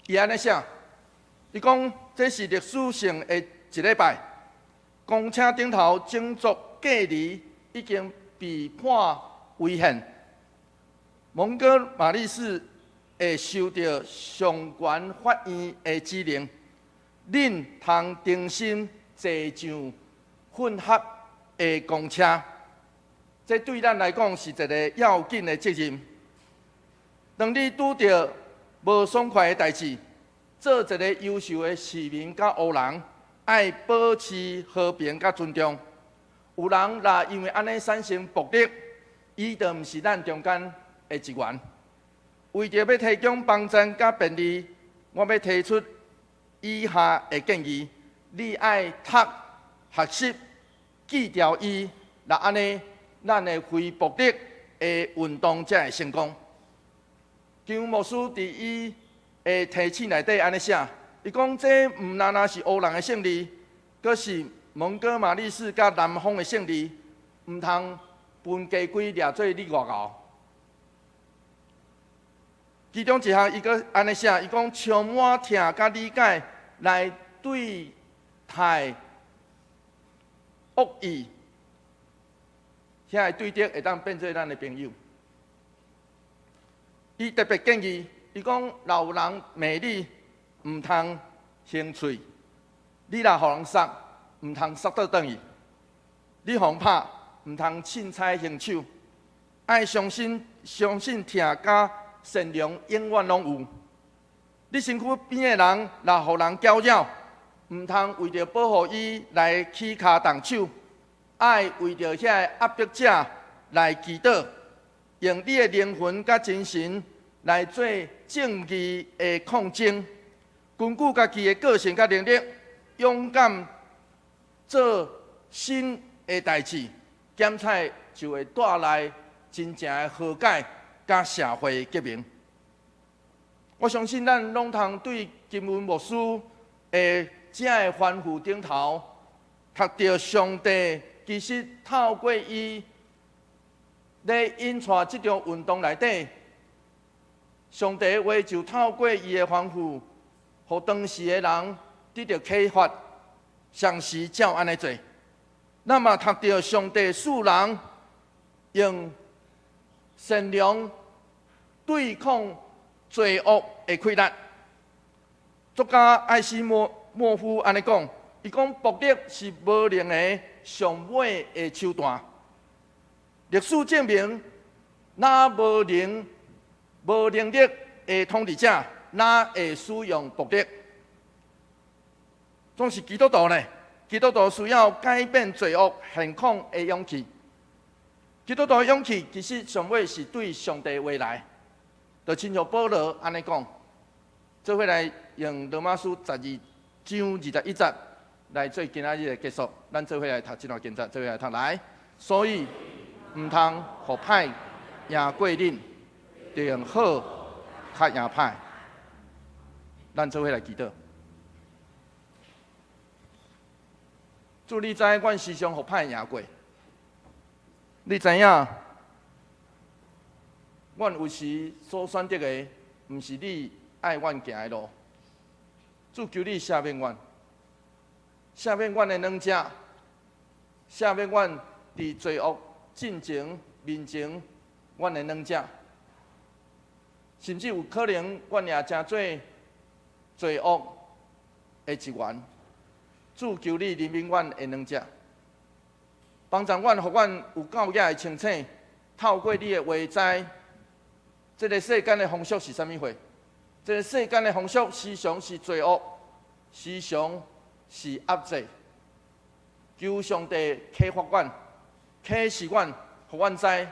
伊按呢寫，伊講這是歷史性的一禮拜，公車頂頭種族隔離已經被判違憲。蒙哥馬利市會受著上懸法院的指令，恁通重新坐上混合的公車。這對咱來講是一个要緊的責任。當你拄著無爽快的代誌，做一个優秀的市民佮烏人，愛保持和平佮尊重。有人若因為按呢產生暴力，伊就毋是咱中間的一員。為著欲提供幫贊佮便利，我欲提出以下的建議：你愛讀、學習、記牢伊，若按呢，咱的非暴力的運動才會成功。金牧師佇伊的提醒內底按呢寫，伊講這毋但焦是烏人的勝利，閣是蒙哥馬利市佮南方的勝利，毋通分雞胿掠做你外牛。其中一項，伊閣按呢寫，伊講充滿疼佮理解來對待惡意，遐个對敵會當變做咱的朋友。伊特別建議，伊講若有人罵你，毋通生喙；你若予人殺，毋通殺倒轉去；你予人拍，毋通凊彩還手。愛相信，相信疼佮善良永遠攏有。你身軀邊的人若予人攪擾，毋通為著保護伊來起跤動手，愛為著遐个壓迫者來祈禱，用你的靈魂佮精神來做正義的抗爭，根據家己的個性佮能力，勇敢做新的代誌，檢採就會帶來真正的和解佮社會革命。我相信咱攏通對金文牧師的這个吩咐頂頭，讀著上帝其實透過伊咧引帶這場運動內底，上帝話就透過伊的吩咐，予當時的人得著啟發，相時照按呢做。咱嘛讀著上帝賜人用善良對抗罪惡的氣力。作家艾西莫夫按呢講，伊講暴力是無能的上尾的手段。歷史證明，若無能、無能力的統治者，哪會使用暴力？總是基督徒呢？基督徒需要改變罪惡現況的勇氣。基督徒的勇氣其實上尾是對上帝話來，就親像保羅按呢講，做伙來用羅馬書12章21節來做今仔日的結束。咱做伙來讀這段經節，做伙來讀來。所以毋通予歹贏過恁，著用好較贏歹。咱做伙來祈禱。主，你知阮時常予歹贏過，你知影，阮有時所選擇的，毋是你愛阮行的路。主，求你赦免阮，赦免阮的軟弱，赦免阮佇罪惡進前面前，阮的軟弱，甚至有可能阮也成做罪惡的一員。主，求你憐憫阮的軟弱，幫助阮，予阮有夠額的清醒，透過你的話知，這个世間的風俗是啥物貨？這个世間的風俗時常是罪惡，時常是壓制。求上帝啟發阮，啟示阮，予阮知，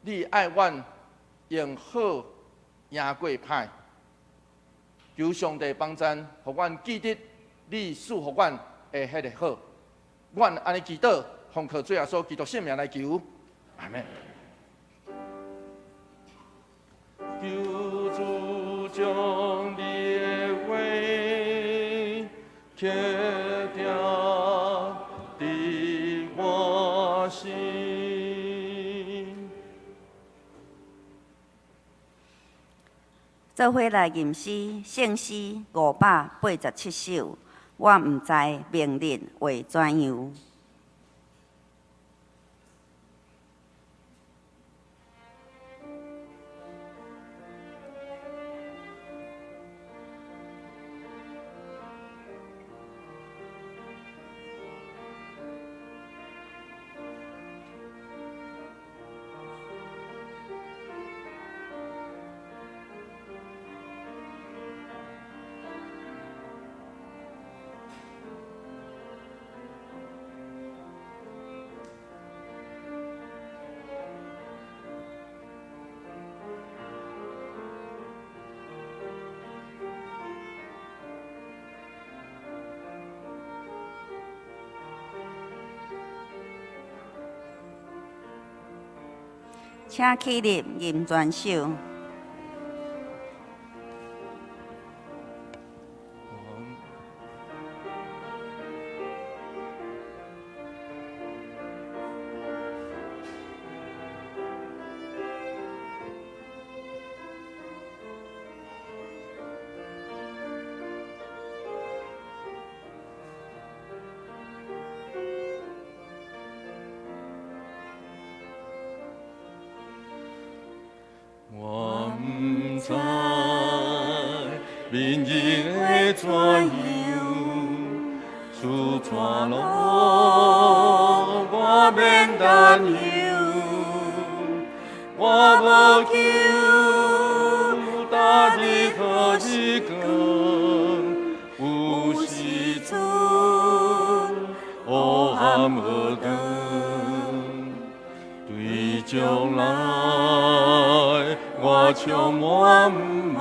你愛阮用好贏過歹。求上帝幫贊，予阮記得你賜予阮的彼个好。阮按呢祈禱，奉靠主耶穌基督聖名來求，阿們。求主將你的話刻定佇我心。做伙來吟詩，聖詩587首。我毋知明日會怎樣。請起立認全手。我毋知明日會怎樣，出怎路我免擔憂，我無求逐日好日光，有時陣黑暗無光，對將來我充滿望，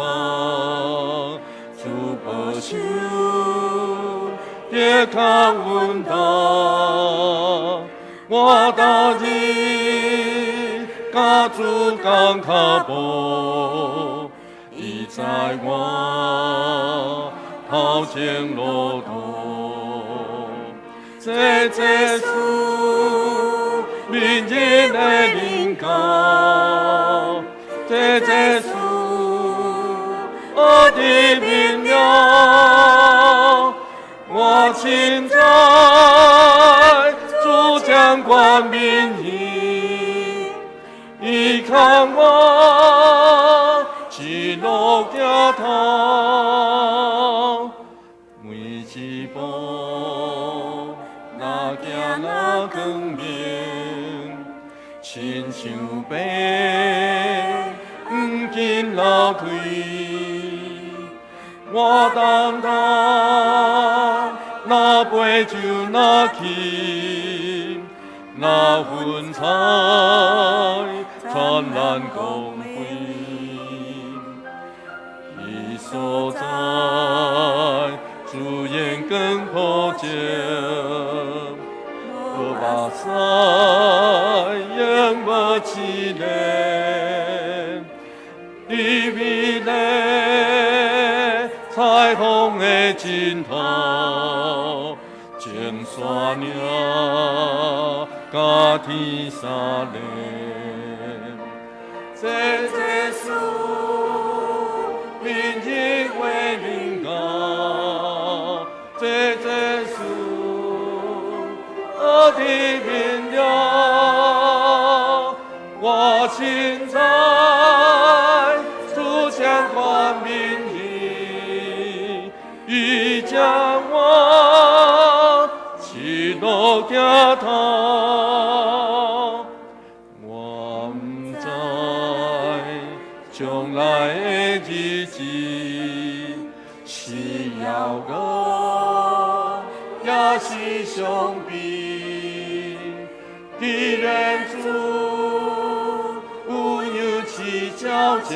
主保守得較穩當，我逐日佮主仝跤步，伊在我頭前路途，這這事明日的臨到，這這事我的明了，我深知主掌管命運，伊牽我一路行頭，每一步若行若光明，親像爬黃金樓梯，我當當若爬就若去，若雲彩燦爛光輝，彼所在主眼光普照，無目屎永無淒憐，佇美麗彩虹的盡頭，前山嶺佮天沙連，這這事明日會臨到，這這事我的明了，我深知主掌管命運，伊將我一路行頭。我毋知將來的日子是遙遠，抑是傷悲。既然主有樣飼鳥隻，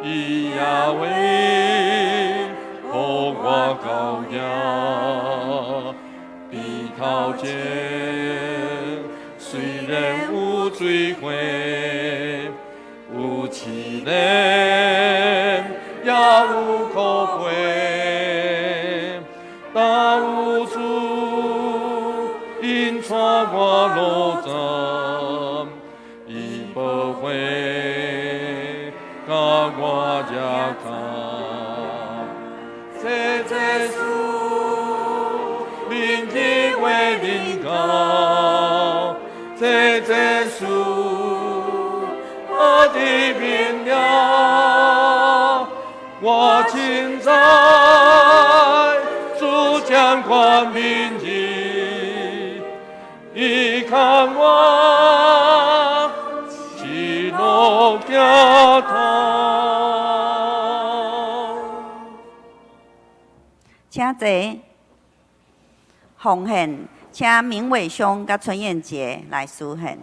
伊也會予我高行。彼頭前雖然有水火，有試煉，也有苦悲，但有主引帶我路程，伊無會共我惹空。這這事明日會臨到，這這事我的明了，我深知主掌管命運，伊牽我一路行頭。請坐。奉獻，請明偉兄佮春燕姐來書獻。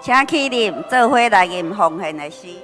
請起立，做伙來吟奉獻的詩。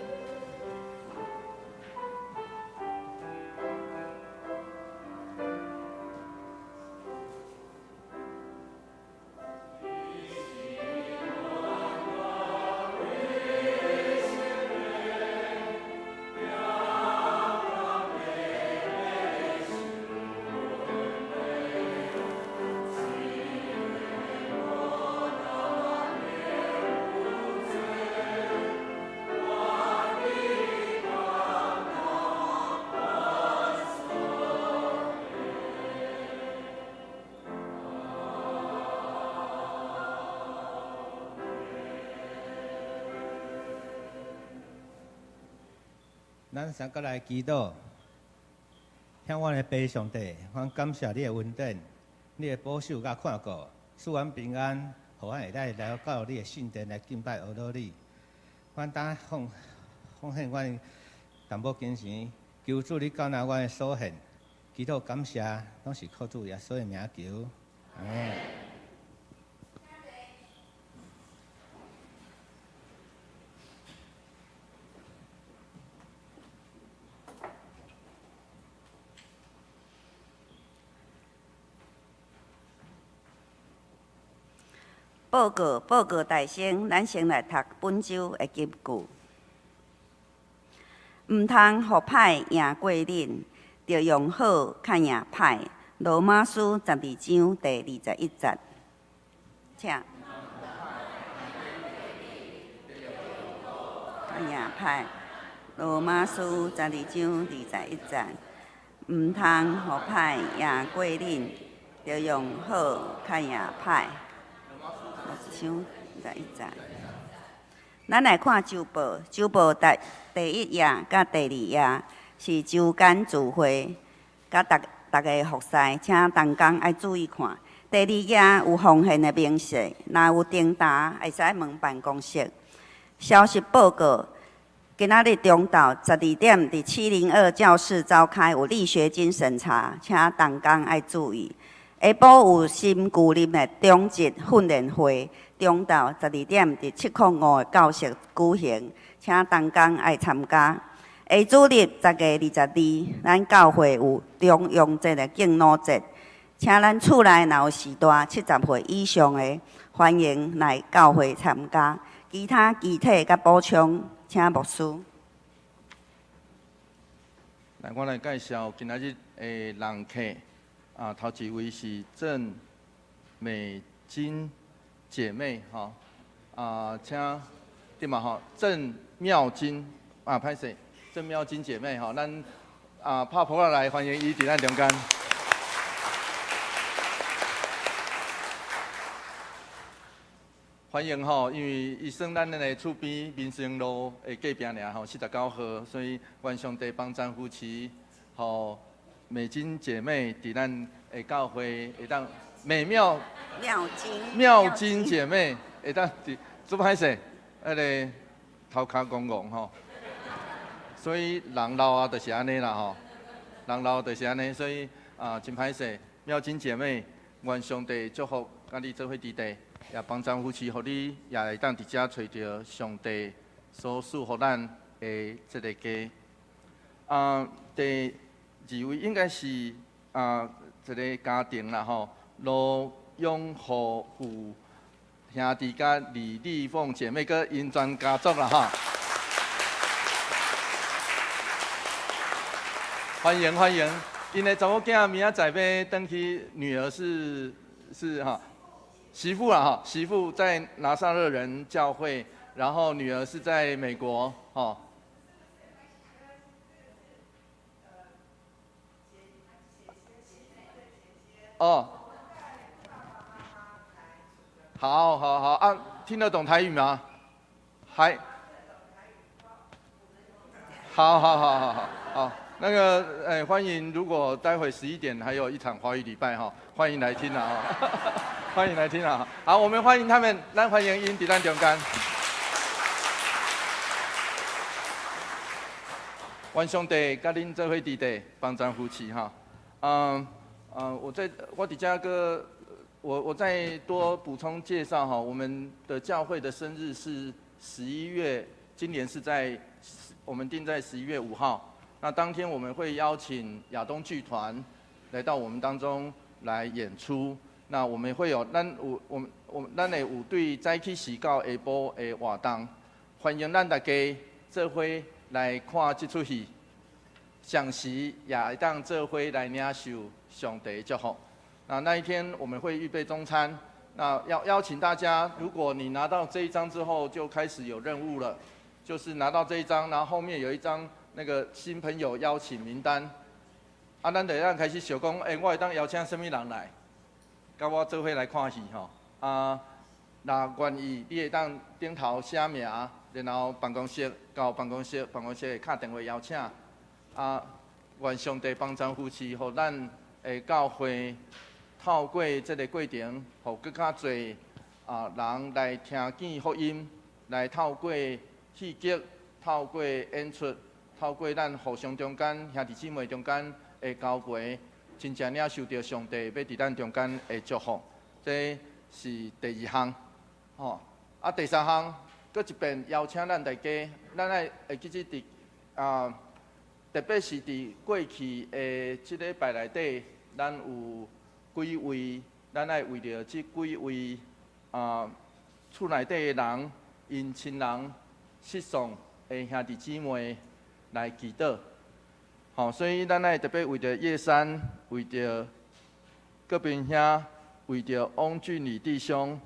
咱三閣來祈禱，向阮的父上帝，阮感謝你的恩典，你的保守佮看顧，賜阮平安，予阮會當來到你的聖殿來敬拜阿羅你。阮當奉奉獻阮淡薄金錢，求主你接納阮的所獻，祈禱感謝，攏是靠主耶穌的名求，阿們。報告，報告大聲，咱先來讀本週的金句。毋通予歹贏過恁，著用好較贏歹。羅馬書12章第21節，請。較贏歹。羅馬書12章21節，毋通予歹贏過恁，著用好較贏歹。章21節，咱來看週報，週報第第一頁佮第二頁是週間聚會，佮逐逐个服侍，請同工愛注意看。第二頁有奉獻的明細，若有訂單會使問辦公室。消息報告，今仔日中晝12點佇702教室召開有力學金審查，請同工愛注意。下晡有新舊林的中職訓練會，中晝12點佇705的教室舉行，請同工愛參加。下主日10月22，咱教會有重陽節的敬老節，請咱厝內若有序大70歲以上的，歡迎來教會參加。其他具體佮補充，請牧師。來，我來介紹今仔日的人客。啊，頭一位是鄭美金姐妹，吼，啊，請對嘛吼，鄭妙金，啊，歹勢，鄭妙金姐妹，吼，咱啊拍噗仔來歡迎伊佇咱中間。歡迎吼，因為伊算咱的厝邊民生路的隔壁爾吼，49號，所以願上帝幫贊扶持，吼。美金姐妹佇咱的教會會當美妙妙金妙金姐妹會當佇做歹勢，彼个頭殼戇戇吼，所以人老啊，就是按呢啦吼，人老就是按呢，所以啊真歹勢。妙金姐妹，願上帝祝福佮你做伙佇地，也幫贊扶持，予你也會當佇遮揣著上帝所賜予咱的這个家。啊，第二位應該是啊一个家庭啦吼，羅永和父兄弟佮李麗鳳姐妹閣𪜶全家族啦吼，歡迎歡迎，𪜶的查某囝明仔載欲轉去，女兒是是哈媳婦啦哈，媳婦在拿撒勒人教會，然後女兒是在美國吼。哦，好，好，好啊，聽得懂台語嗎？還，好，好，好，好，好，好，那個，欸，歡迎，如果待會11點還有一場華語禮拜哈，歡迎來聽啊，歡迎來聽啊，好，我們歡迎他們，咱歡迎𪜶佇咱中間。願上帝佮恁做伙佇地幫贊扶持哈，嗯。我在我佇遮閣我再多補充介紹哈，我們的教會的生日是十一月，今年是在我們定在11月5號。那當天我們會邀請亞東劇團來到我們當中來演出。那我們會有咱有我們我咱會有對早起時到下晡的活動，歡迎咱大家做伙來看這齣戲，同時也會當做伙來領受上帝的祝福。那那一天我們會預備中餐，那要邀請大家，如果你拿到這一張之後，就開始有任務了，就是拿到這一張，然後後面有一張那個新朋友邀請名單，啊，咱就會當開始想講，欸，我會當邀請啥物人來，佮我做伙來看戲吼，啊，若願意，你會當頂頭寫名，然後辦公室到辦公室，辦公室會敲電話邀請，啊，願上帝幫贊扶持，予咱的教會。透過這個過程，予閣較濟啊人來聽見福音，來透過戲劇、透過演出、透過咱互相中間兄弟姊妹中間的交陪，真正領受著上帝欲佇咱中間的祝福。這是第二項，吼啊，第三項，閣一遍邀請咱大家，咱愛會記得佇啊，特別是佇過去的這禮拜內底，咱有幾位，咱愛為著這幾位啊厝內底的人，𪜶親人失喪的兄弟姊妹來祈禱。吼，所以咱愛特別為著葉山，為著郭平兄，為著翁俊禮弟兄，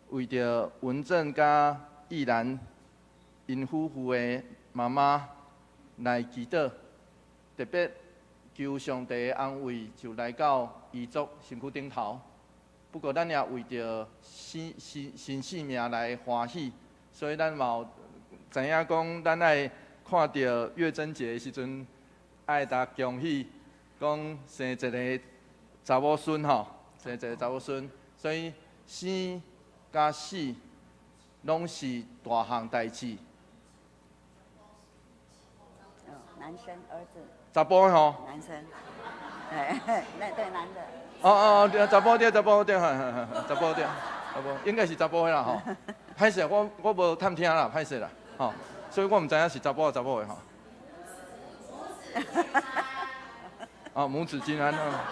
為著文正佮玉蘭𪜶夫婦的媽媽來祈禱，特別求上帝的安慰，就來到遺囑身軀頂頭。不過咱也為著新新新生命來歡喜，所以咱嘛有知影講，咱愛看著月貞節的時陣，愛共恭喜，講生一个查某孫吼，生一个查某孫，所以生佮死攏是大項代誌。男生兒子。查埔吼。男生。哎，那對男的。哦哦對，查埔對，查埔對，查埔對，查埔應該是查埔的啦吼。歹勢，我無探聽啦，歹勢啦，吼，所以我毋知影是查埔抑查某的吼。哦，母子均安啊。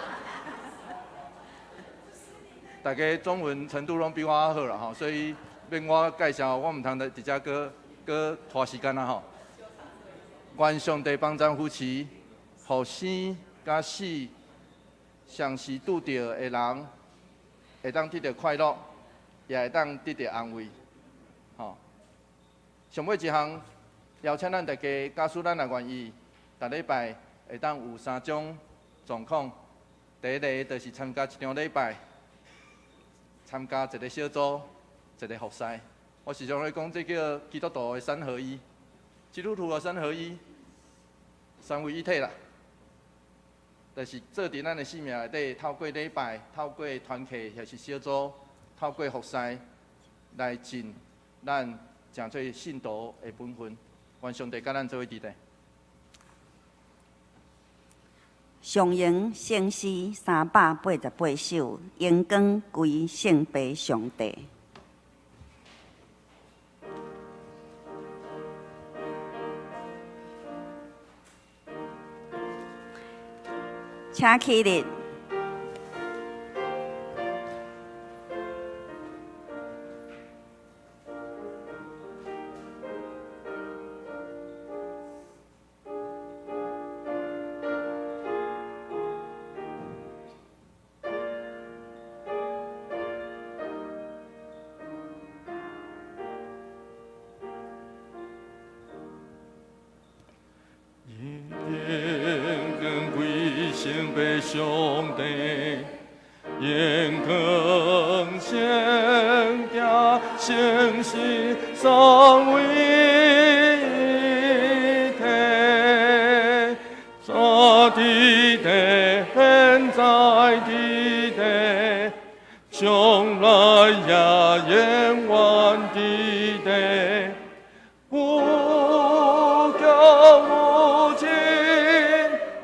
大家中文程度攏比我好啦吼，所以免我介紹，我毋通佇遮閣閣拖時間啦吼。願上帝幫贊扶持，予生佮死相時拄著的人，會當得著快樂，也會當得著安慰。吼，上尾一項，邀請咱大家，假使咱若願意，逐禮拜會當有三種狀況。第一个就是參加一場禮拜，參加一個小組，一個服侍。我時常咧講，這叫基督徒的三合一，基督徒的三合一，三位一體啦。就是做佇咱的生命內底，透過禮拜，透過團契，或是小組，透過服侍來盡咱誠做信徒的本分。願上帝佮咱做伙佇咧。上榮聖詩388首，榮光歸聖父上帝。請起立。上帝，榮光聖潔聖神三位一體，早佇地，現在佇地，將來也永遠佇地，無窮無盡，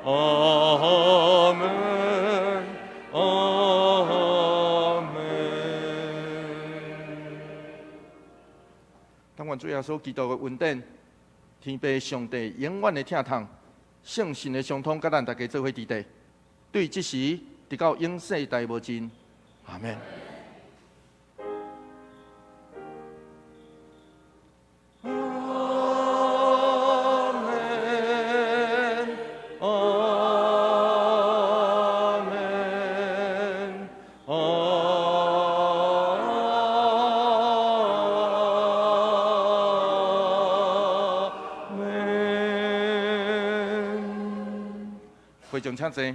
阿門，阿門。但願主耶穌基督的恩典，天父上帝永遠的疼痛，聖神的相通，佮咱大家做伙佇底，對這時直到永世代無盡。阿門。阿門，阿門，阿門。會眾請坐。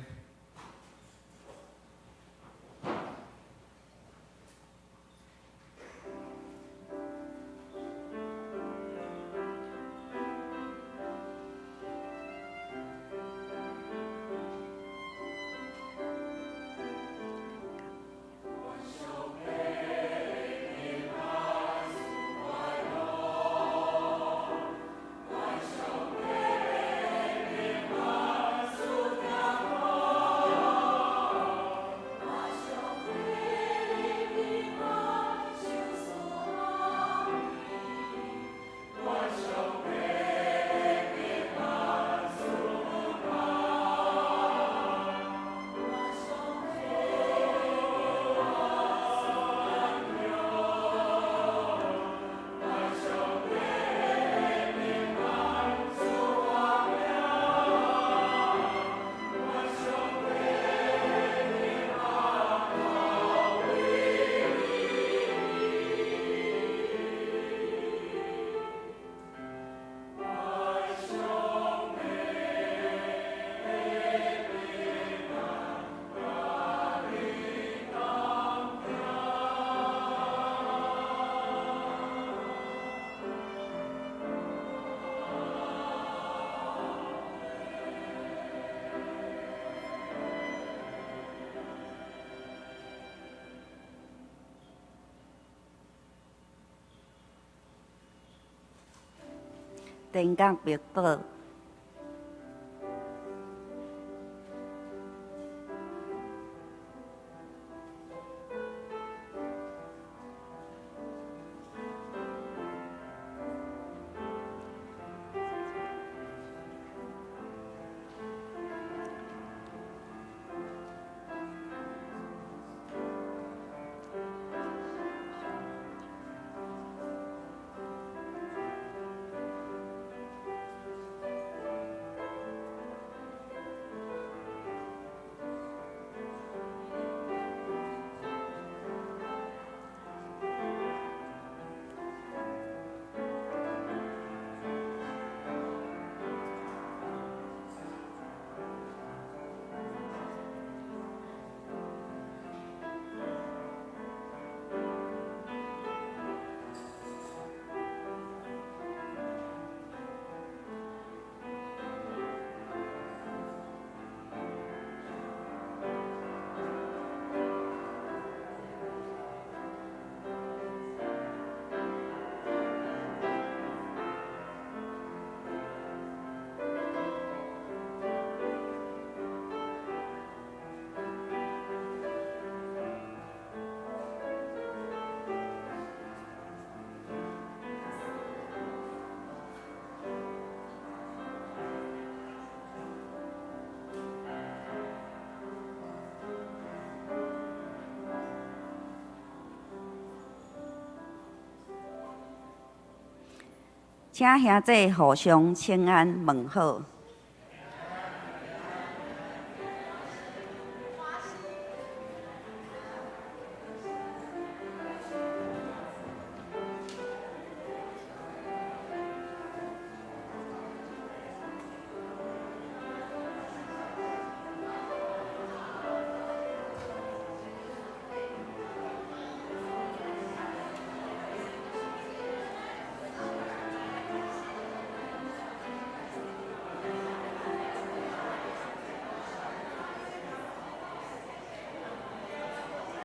天國默禱。請兄弟互相請安問好。